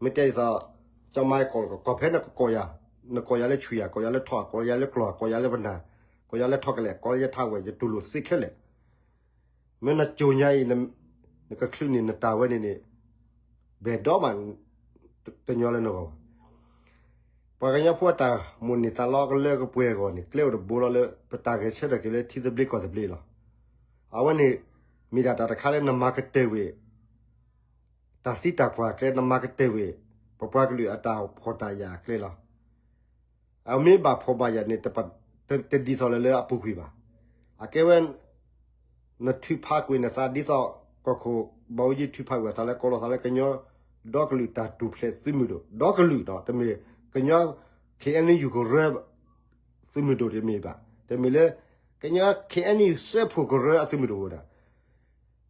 မ့ၢ်တဲဒ်သိး ကၠီမါကီၢ် ကွၢ်ဖဲနကကိးယၤ, နကိးယၤလၢဆူၣ်ယၤ ကိးယၤလၢထီၣ် ကိးယၤလၢကျီၢ် ကိးယၤလၢပနၢ် ကိးယၤလၢထီၣ်ကလဲာ် ကိးယၤထးဝဲ ယတူၢ်လိာ်သ့ခဲလၢာ် မ့ၢ်နကၠိညါအံၤ နကချုးန့ၢ်နတၢ်ဝဲန့ၣ်န့ၣ် ဘဲၣ်ဒီမး တညီလၢနဂီၢ်ဘၣ်. ပှၤကညီဖိအတၢ်မိၣ်န့ၢ်သးလီကလၢကပှဲၤအဂီၢ်န့ၣ် ကျဲအိၣ်တဘိလီၤလၢ ပတၢ်ဂဲၤဆၢထၢၣ်က့ၤလၢထံသဘျ့ကီၢ်သဘျ့လီၤ. အဝဲန့ၣ် မ့ၢ်ဒၣ်တၢ်တခါလၢနမၤကတၢၢ်ဝဲ တၢ်သံတၢ်ပှၢ်ကျဲ နမၤကတၢၢ်ဝဲ ပပှၤကလုာ်အတၢ်ဖှီၣ်တၢ်ယာ်အကျဲလီၤ. အမ့ၢ်ဘၣ်ဖှီၣ်ဘၣ်ယာ်န့ၣ် တပ, တ, တဒ်သိးလၢလၢအပူၤကွံာ်ဘၣ်. အကဲဝဲ နထုးဖးကွံာ်နသးဒ်သိး ကီၢ်ခိၣ်ဘၣ်အူကၠံထုးဖးကွံာ်အသးလၢ ကိးလီၤသးလၢကညီဒီကလုာ်တၢ်ထူၣ်ဖျဲးသုးမုၢ်ဒိၣ်, ဒီကလုာ်ဒီး တမ့ၢ်ကညီ ခ့ၣ်အဲၣ်ယူၣ်ကရၢ သုးမုၢ်ဒိၣ်တမ့ၢ်ဘၣ်. တမ့ၢ်လၢ ကညီ ခ့ၣ်အဲၣ်ယူၣ်စၢဖှိၣ်ကရၢအသုးမုၢ်ဒိၣ်ဝဲဒၣ်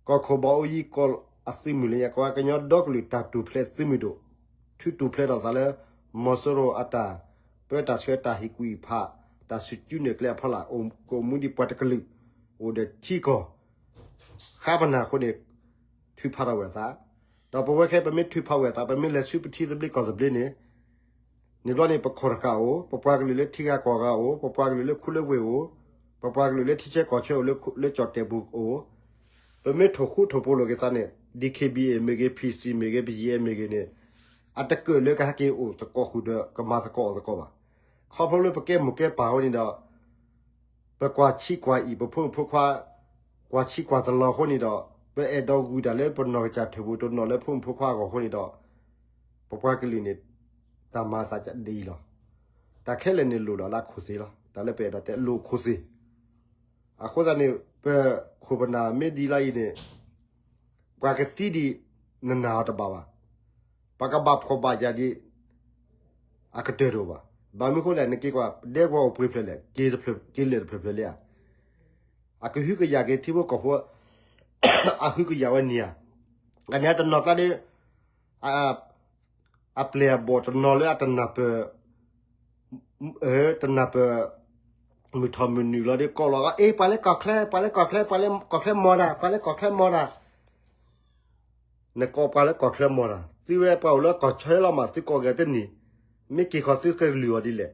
ကီၢ်ခိၣ်ဘၣ်အူကၠံကိးအသုးမုၢ်လၢညါ ကဝဲကညီဒီကလုာ်တၢ်ထူၣ်ဖျဲးသုးမုၢ်ဒိၣ်, ထုးထူၣ်ဖျဲးထီၣ်သးလၢ မီၤစိရိၤအတၢ်ပၢတၢ်ဆှၢတၢ်ဟ့ၣ်ကူၣ်ဟ့ၣ်ဖး တၢ်စုကၠူန့ၢ်ကျဲအဖီလာ် ကအိၣ်မူဒ်ပှၤတကလုာ် အိၣ်ဒီးထံကီၢ် ဃါပနၢ်အဃိန့ၣ် ထုးဖးထီၣ်ဝဲအသး, ဒီးပဝဲခဲအံၤ ပမ့ၢ်ထုးဖးဝဲအသး ပမ့ၢ်လဲၤဆူပထံသဘျ့ကီၢ်သဘျ့န့ၣ် န့ၣ်ဘျီန့ၣ် ပခီၣ်တဃာ်အိၣ်, ပပှၤကလုာ်လၢထံဂၤကီၢ်ဂၤအိၣ်, ပပှၤကလုာ်လၢခူလၢဝ့ၢ်အိၣ်, ပပှၤကလုာ်လၢထံဆၢကီၢ်ဆၢအိၣ် လၢကၠီၣ်တဲာ်ပူၤအိၣ်, ပမ့ၢ်ထိၣ်ဃူထိၣ်ဖိးလိာ်က့ၤသးန့ၣ် ဒံၣ်ခ့ၣ်ဘံၣ်အ့ၣ်မ့ၢ်ဂ့ၤ, ဖံၣ်စံၣ်မ့ၢ်ဂ့ၤ, ပယံၣ်အဲၣ်မ့ၢ်ဂ့ၤန့ၣ် အတကၢၣ်လၢကဟဲက့ၤအိၣ်သကိးဃုာ်ဒီး ကမၤသကိးအီၤသကိးဘၣ်. ခီဖျိလၢပကဲမိၢ်ကဲပၢ်အဃိန့ၣ်ဒီး ပကွၢ်ဆံးကွၢ်အံၣ် ပဖိမုၣ်ဖိခွါ ကွၢ်ဆံးကွၢ်သလီၤအဃိန့ၣ်ဒီး ပအဲၣ်ဒိးဂုာ်တၢ်လၢပနီၢ်ကစၢ်ထၢၣ်ပူၤတနီၤလၢဖိမုၣ်ဖိခွါအဂီၢ်အဃိန့ၣ်ဒီး ပပှၤကလုာ်န့ၣ် တၢ်မၤအသးဒ်အံၤလီၤ. တၢ်ခဲလၢာ်န့ၣ်လိၣ်လီၤလၢအခိၣ်သ့ၣ်လီၤ. တၢ်လၢပအဲၣ်ဒိးတဲလိၣ်အခိၣ်သ့ၣ် အဃိသတးန့ၣ် ပခိၣ်ပနၢ်မ့ၢ်ဒ်လီၤအံၤန့ၣ် ပှၤကသံဒံးနနာ်အီၤတဘၣ်ဘၣ်. ပှၤကဘၣ်ဖှီၣ်ဘၣ်ယာ်ဒံး အကတၢၢ်တအိၣ်ဘၣ်. ဘၣ်မနုၤအဃိလဲၣ် နက့ၤကွၢ်ဒဲကဝီၤအိၣ်ပှဲၤဖျၢၣ်လဲၣ်, က့ၤလၢာ်တဖျၢၣ်ဖျၢၣ်လံဧါ. အကဟုကယာ်က့ၤထံဖိကီၢ်ဖိ အဟုကယာ်ဝဲန့ၣ်ဧါ. အန့ၣ်တနီၤကျါဒီး အပျဲၢ်အဘီၣ်တနီၤလၢအတနၢ်ပၢၢ် တနၢ်ပၢၢ် မုၢ်ထီၣ်မုၢ်နုာ်လီၤဒီး ကိးလီၤ အ့ ပှၤလၢကီၢ်ချၢ, ပှၤလၢကီၢ်ချၢ, ပှၤလၢကီၢ်ချၢမီၤတၢ်, ပှၤလၢကီၢ်ချၢမီၤတၢ်. နကိးပှၤလၢကီၢ်ချၢမီၤတၢ်, သုဝဲပှၤအိၣ်လၢကီၢ်ချၢလီၤမး သုကိးက့ၤတန့ၢ်, မ့ၢ်က့ၤဃီၤသုကလုၢ်အီၤဒ်လဲၣ်.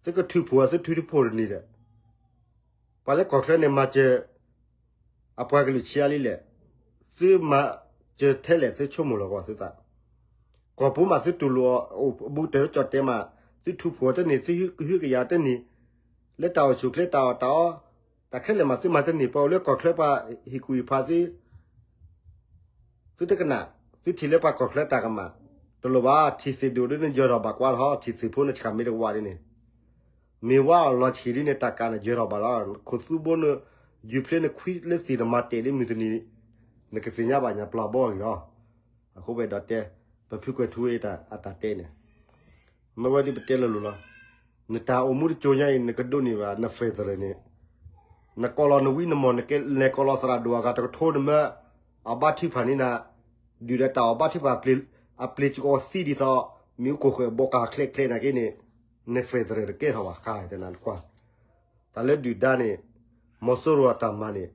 သုကထုးဖှိၣ် သုထုးတဖှိၣ်တန့ၢ်ဒီး ပှၤလၢကီၢ်ချၢန့ၣ် မၤစၢၤ အပှၤကလုာ်ဆံးအါလံလဲၣ်. သုမၤစၢၤထဲလဲၣ် သုဆိကမိၣ်လီၤကွၢ်သုသး. ကီၢ်ပူၤမး သုတူၢ်လိာ်အီၤ ဘူးတၢၢ်ကၠီၣ်တဲာ်မး သုထုးဖှိၣ်တန့ၢ်, သုဟုကယာ်တန့ၢ်, လၢတၢ်အိၣ်ဆူၣ်အိၣ်ချ့ တၢ်အီၣ်တၢ်အီ တၢ်ခဲလၢာ်မး သုမၤတန့ၢ်. ပှၤအိၣ်လၢကီၢ်ချၢ ပှၤဟ့ၣ်ကူၣ်ဟ့ၣ်ဖးသု သုတကနၣ်, သုထံၣ်လၢပှၤကီၢ်ချၢတၢ်ကမၣ်, တလိၣ်ဘၣ် ထံၣ်သ့ၣ်ဒိၣ်ဒ်န့ၣ် ယၢၤထီၣ်ဘၣ်ကွၢ်လီၤ, ထံၣ်သ့ၣ်ဖိန့ၣ် ဆှၣ်မ့ၢ်တကဝးဒ်န့ၣ်, မ့ၢ်ဝါအီၤလီၤဆံးဒ်န့ၣ် တၢ်ကးန့ၣ် ယၢၤထီၣ်ဘၣ်လီၤ. ခိၣ်သူဘိန့ၣ် ယူၤဖျ့န့ၣ်ခွံလၢသ့ၣ်တမၤတဲာ်ဒ်မုၢ်တနံၤ, နကသ့ၣ်ညါဘၣ်ညါပျီဘီအဂ့ၢ်လီၤ. အဃိပအဲၣ်ဒိးတဲ, ပဖုကွဲၤထူဝ့အတၢ်တဲန့ၣ် မ့ၢ်ဝဲဒ်ပတဲလၢလိၤလီၤ. နတၢ်အိၣ်မူတစိၤညါအံၤ နကဒိးန့ၢ်ဘၣ် န federal န့ၣ်, နကိးလီၤနဝံနမီၢ် နလဲၤကိးလီၤသရၣ်ဒိၣ်အဂၤတကထိ နမၢအဘါထုကဖၣ်န့ၢ်နၤ, ဒုၣ်ဒီးတၢ်အီၣ်ဘါထုကဖၣ် အပျ့ၤစ့ၢ်ကီးသံဒ်သိး မ့ၣ်အူခိၣ်ဃၢၤဘီကၤချဲးချဲးနာ်က့န့ၣ်, န federal တကဲထီၣ်ဘၣ်ဃါ တနၤနကွၢ် တၢ်လၢဒုၣ်ဒါန့ၣ်, မီၤစိရိၤအတၢ်မၤန့ၣ်,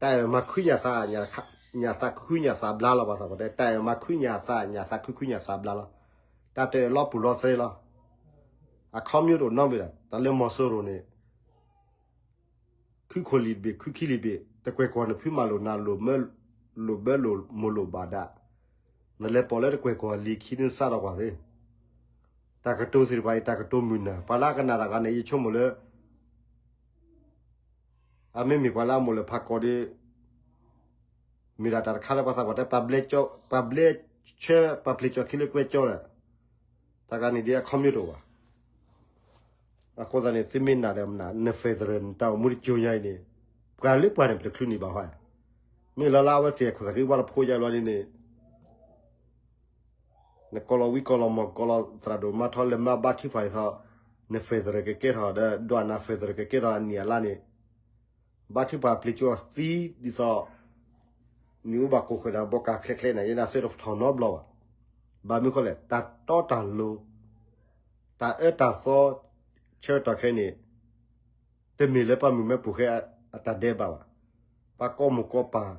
တၢ်အၢၣ်မၤခွံညၣ်သး, ညၣ်သးခုညၣ်သးဘျါလီၤ ဘၣ်သးပှၢ်တဲ, တၢ်အၢၣ်မၤခွံညၣ်သး ညၣ်သးခုခုညၣ်သးဘျါလီၤ. တၢ်တအၢၣ်လီၤပူၤလီၤသ့လီၤ. အခီပညီတအိၣ်နီတဘ့ၣ်ဒီး တၢ်လၢမီၤစိရိၤန့ၣ် ခုခိၣ်လံာ်တဘ့ၣ် ခုခံလံာ်တဘ့ၣ် တကွဲၢ်ကီၢ်နဖုမၤလိာ်နၤလိာ်မၢ လိာ်ဘၢလိာ်မိၢ်လိာ်ဘၣ်ဒၣ်, နလဲၤပိာ်လၢတကွဲၢ်ကီၢ်လံာ်ခံနစးထီၣ်ကွၢ်သ့, တၢ်ကတိၤသ့ၣ်တဖၣ်အံၤ တၢ်ကတိၤမုၢ်နၤ ပှၤလၢအကနၣ်တၢ်ဂၤန့ၣ် ယဆိကမိၣ်လၢ အမ့မ့ၢ်ပှၤလၢအမိၢ်လၢဖးကီးဒီး မ့ၢ်ဒၣ်တၢ်တခါလၢပှၤသးပှၢ်တဲ ပှၤဘျဲၣ်ဆၢ ပှၤပျ့ၤကၠီခံလၢကွဲကၠီဒီး တၢ်ဂၤန့ၣ်ဒ်အခီပညီတအိၣ်ဘၣ်. အဃိသတးန့ၣ် သုမ့ၢ်နာ်ဒီးမနာ် န federal နတၢ်အိၣ်မူတစိၤညါအံၤန့ၣ် ပှၤလၢပှၤန့ၣ် ပတချုးန့ၢ်ဘၣ်ဟီ, မ့ၢ်လီၤလၢအဝဲသ့ၣ်အခိၣ်သးဃံဘၣ်တဖိယါဘျီဒ်န့ၣ် နကိးလီၤဝံကိးလီၤမီၢ် ကိးလီၤသရၣ်ဒိၣ်မါထီ လဲၤမၢဘါထုကဖၣ်ဒ်သိး န federal ကကဲထီၣ်ဒီး ဒွးနၤ federal ကကဲထီၣ်အနံၣ်အလါန့ၣ်, ဘါထုကဖၣ်ပျ့ၤကၠီသံဒ်သိး မ့ၣ်အူဘၣ်ကိၢ်ဃၢၤဒီး ဘီကၤချဲးချဲးနာ်က့ နဆၢတထီၣ်နီတဘျီဘၣ်. ဘၣ်မနုၤဃိလဲၣ် တၢ်တီတၢ်လိၤ တၢ်အၢတၢ်သီ ဆၢကတီၢ်ခဲအံၤန့ၣ် တမ့ၢ်လၢပှၤမုၣ်မဲပိာ်ဃဲအတၢ်ဒဲးဘးဘၣ်. ပှၤကိးမိၢ်ကိးပၢ်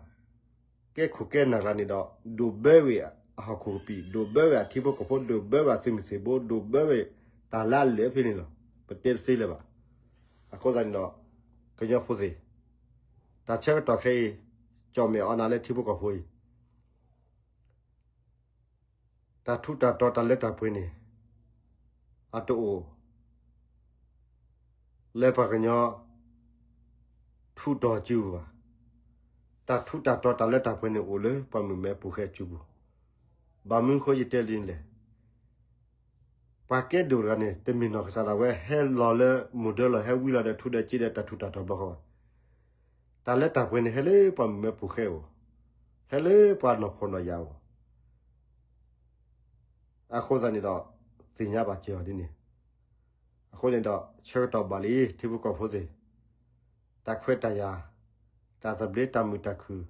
ကဲခိၣ်ကဲနၢ်ကျါန့ၣ်ဒီး ဒိၣ်ဘၢဝဲအဟီၣ်ခိၣ်ကပံာ်, ဒိၣ်ဘၢဝဲအထံဖိကီၢ်ဖိ, ဒိၣ်ဘၢဝဲအသုးမုၢ်သံၣ်ဘိ, ဒိၣ်ဘၢဝဲတၢ်လၢအလၢာ်ဖဲန့ၣ်လီၤ. ပတဲတသ့လၢၤဘၣ်. အဃိသတးန့ၣ်ဒီး ကညီဖိသ့ၣ်, တၢ်ဆၢကတီၢ်ခဲအံၤ ကၠီၣ်မဲာ်အီနၤလၢထံဖိကီၢ်ဖိအံၤ တၢ်ထူးတၢ်တီၤတၢ်လၢတၢ်ပှဲၤန့ၣ် အတအိၣ် လၢပှၤကညီ ထူးတီၤစုပူၤဘၣ်. တၢ်ထူးတၢ်တီၤတၢ်လၢတၢ်ပှဲၤန့ၣ်အိၣ်လၢပှၤမုၣ်မဲပိာ်ဃဲစုပူၤ. ဘၣ်မနုၤဃိယတဲလံန့ၣ်လဲၣ်. ပှၤကဲဒိၣ်တဂၤန့ၣ် တမ့ၢ်နီၢ်ကစၢ်ဒၣ်ဝဲ ဟဲလီၤလၢမိၢ်ဒၢလီၤ ဟဲဝံလီၤဒီးထူဒီးက့ဒီးတၢ်ထူးတၢ်တီၤဘျီဃီဘၣ်. တၢ်လၢတၢ်ပှဲၤန့ၣ် ဟဲလၢပှၤမုၢ်မဲပူၤဃဲဧိၤ, ဟဲလၢပှၤနီၢ်ဖှီၣ်နီၢ်ယာ်ဧိၤ. အဃိသတးန့ၣ်ဒီး သ့ၣ်ညါဘၣ်စၢၤအီၤဒ်န့ၣ်. အဃိန့ၣ်ဒီး ဆၢကတီၢ်ဘၣ်လံ ထံဖိကီၢ်ဖိသ့ၣ်, တၢ်ခွဲးတၢ်ယာ်, တၢ်သဘျ့တၢ်မုာ်တၢ်ခုၣ်,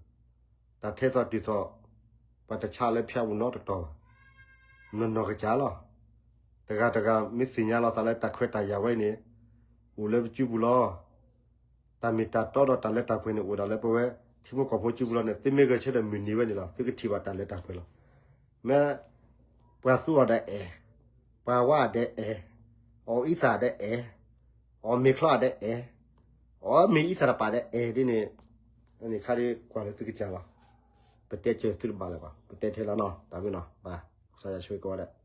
တၢ်ထဲသိးတုၤသိး, ပှၤတဆါလၢဖၠါပူၤနီတတီၤဘၣ်. နီၢ်နီၢ်ကစၢ်လီၤ. တဂၤတဂၤမ့ၢ်သ့ၣ်ညါလီၤသးလၢတၢ်ခွဲးတၢ်ယာ်ဝဲအံၤန့ၣ် အိၣ်လၢပစုပူၤလီၤ. တၢ်မ့ၢ်တၢ်တီဒီးတၢ်လၢတၢ်ပှဲၤန့ၣ် အိၣ်ဒၣ်လၢပဝဲ ထံဖိကီၢ်ဖိစုပူၤလီၤန့ၣ် သုမ့ၢ်ဂဲၤဆၢထၢၣ်မုၢ်နံၤဝဲန့ၣ်လီၤ သုကထံၣ်ဘၣ်တၢ်လၢတၢ်ပှဲၤလီၤ. မ့ၢ် ပှၤသူအီၤဒီးအဲၣ်, ပှၤဝါအီၤဒီးအဲၣ်, အီၣ်အံသၣ်ဒီးအဲၣ်, အီၣ်မ့ၤချီအီၤဒီးအဲၣ်, အီၣ်မ့ၤအံသၣ်တပာ်ဒီးအဲၣ်ဒ်န့ၣ်, န့ၣ်ခါဒ်ကွၢ်လၢသုကစၢ်လီၤ. ပတဲစၢၤသုတဘၣ်လၢၤဘၣ်, ပတဲထဲလီၤနီၤ တၢ်ဝံၤနီၤ ဘၣ်, ကစၢ်ယွၤဆိၣ်ဂ့ၤကိးဂၤဒဲး.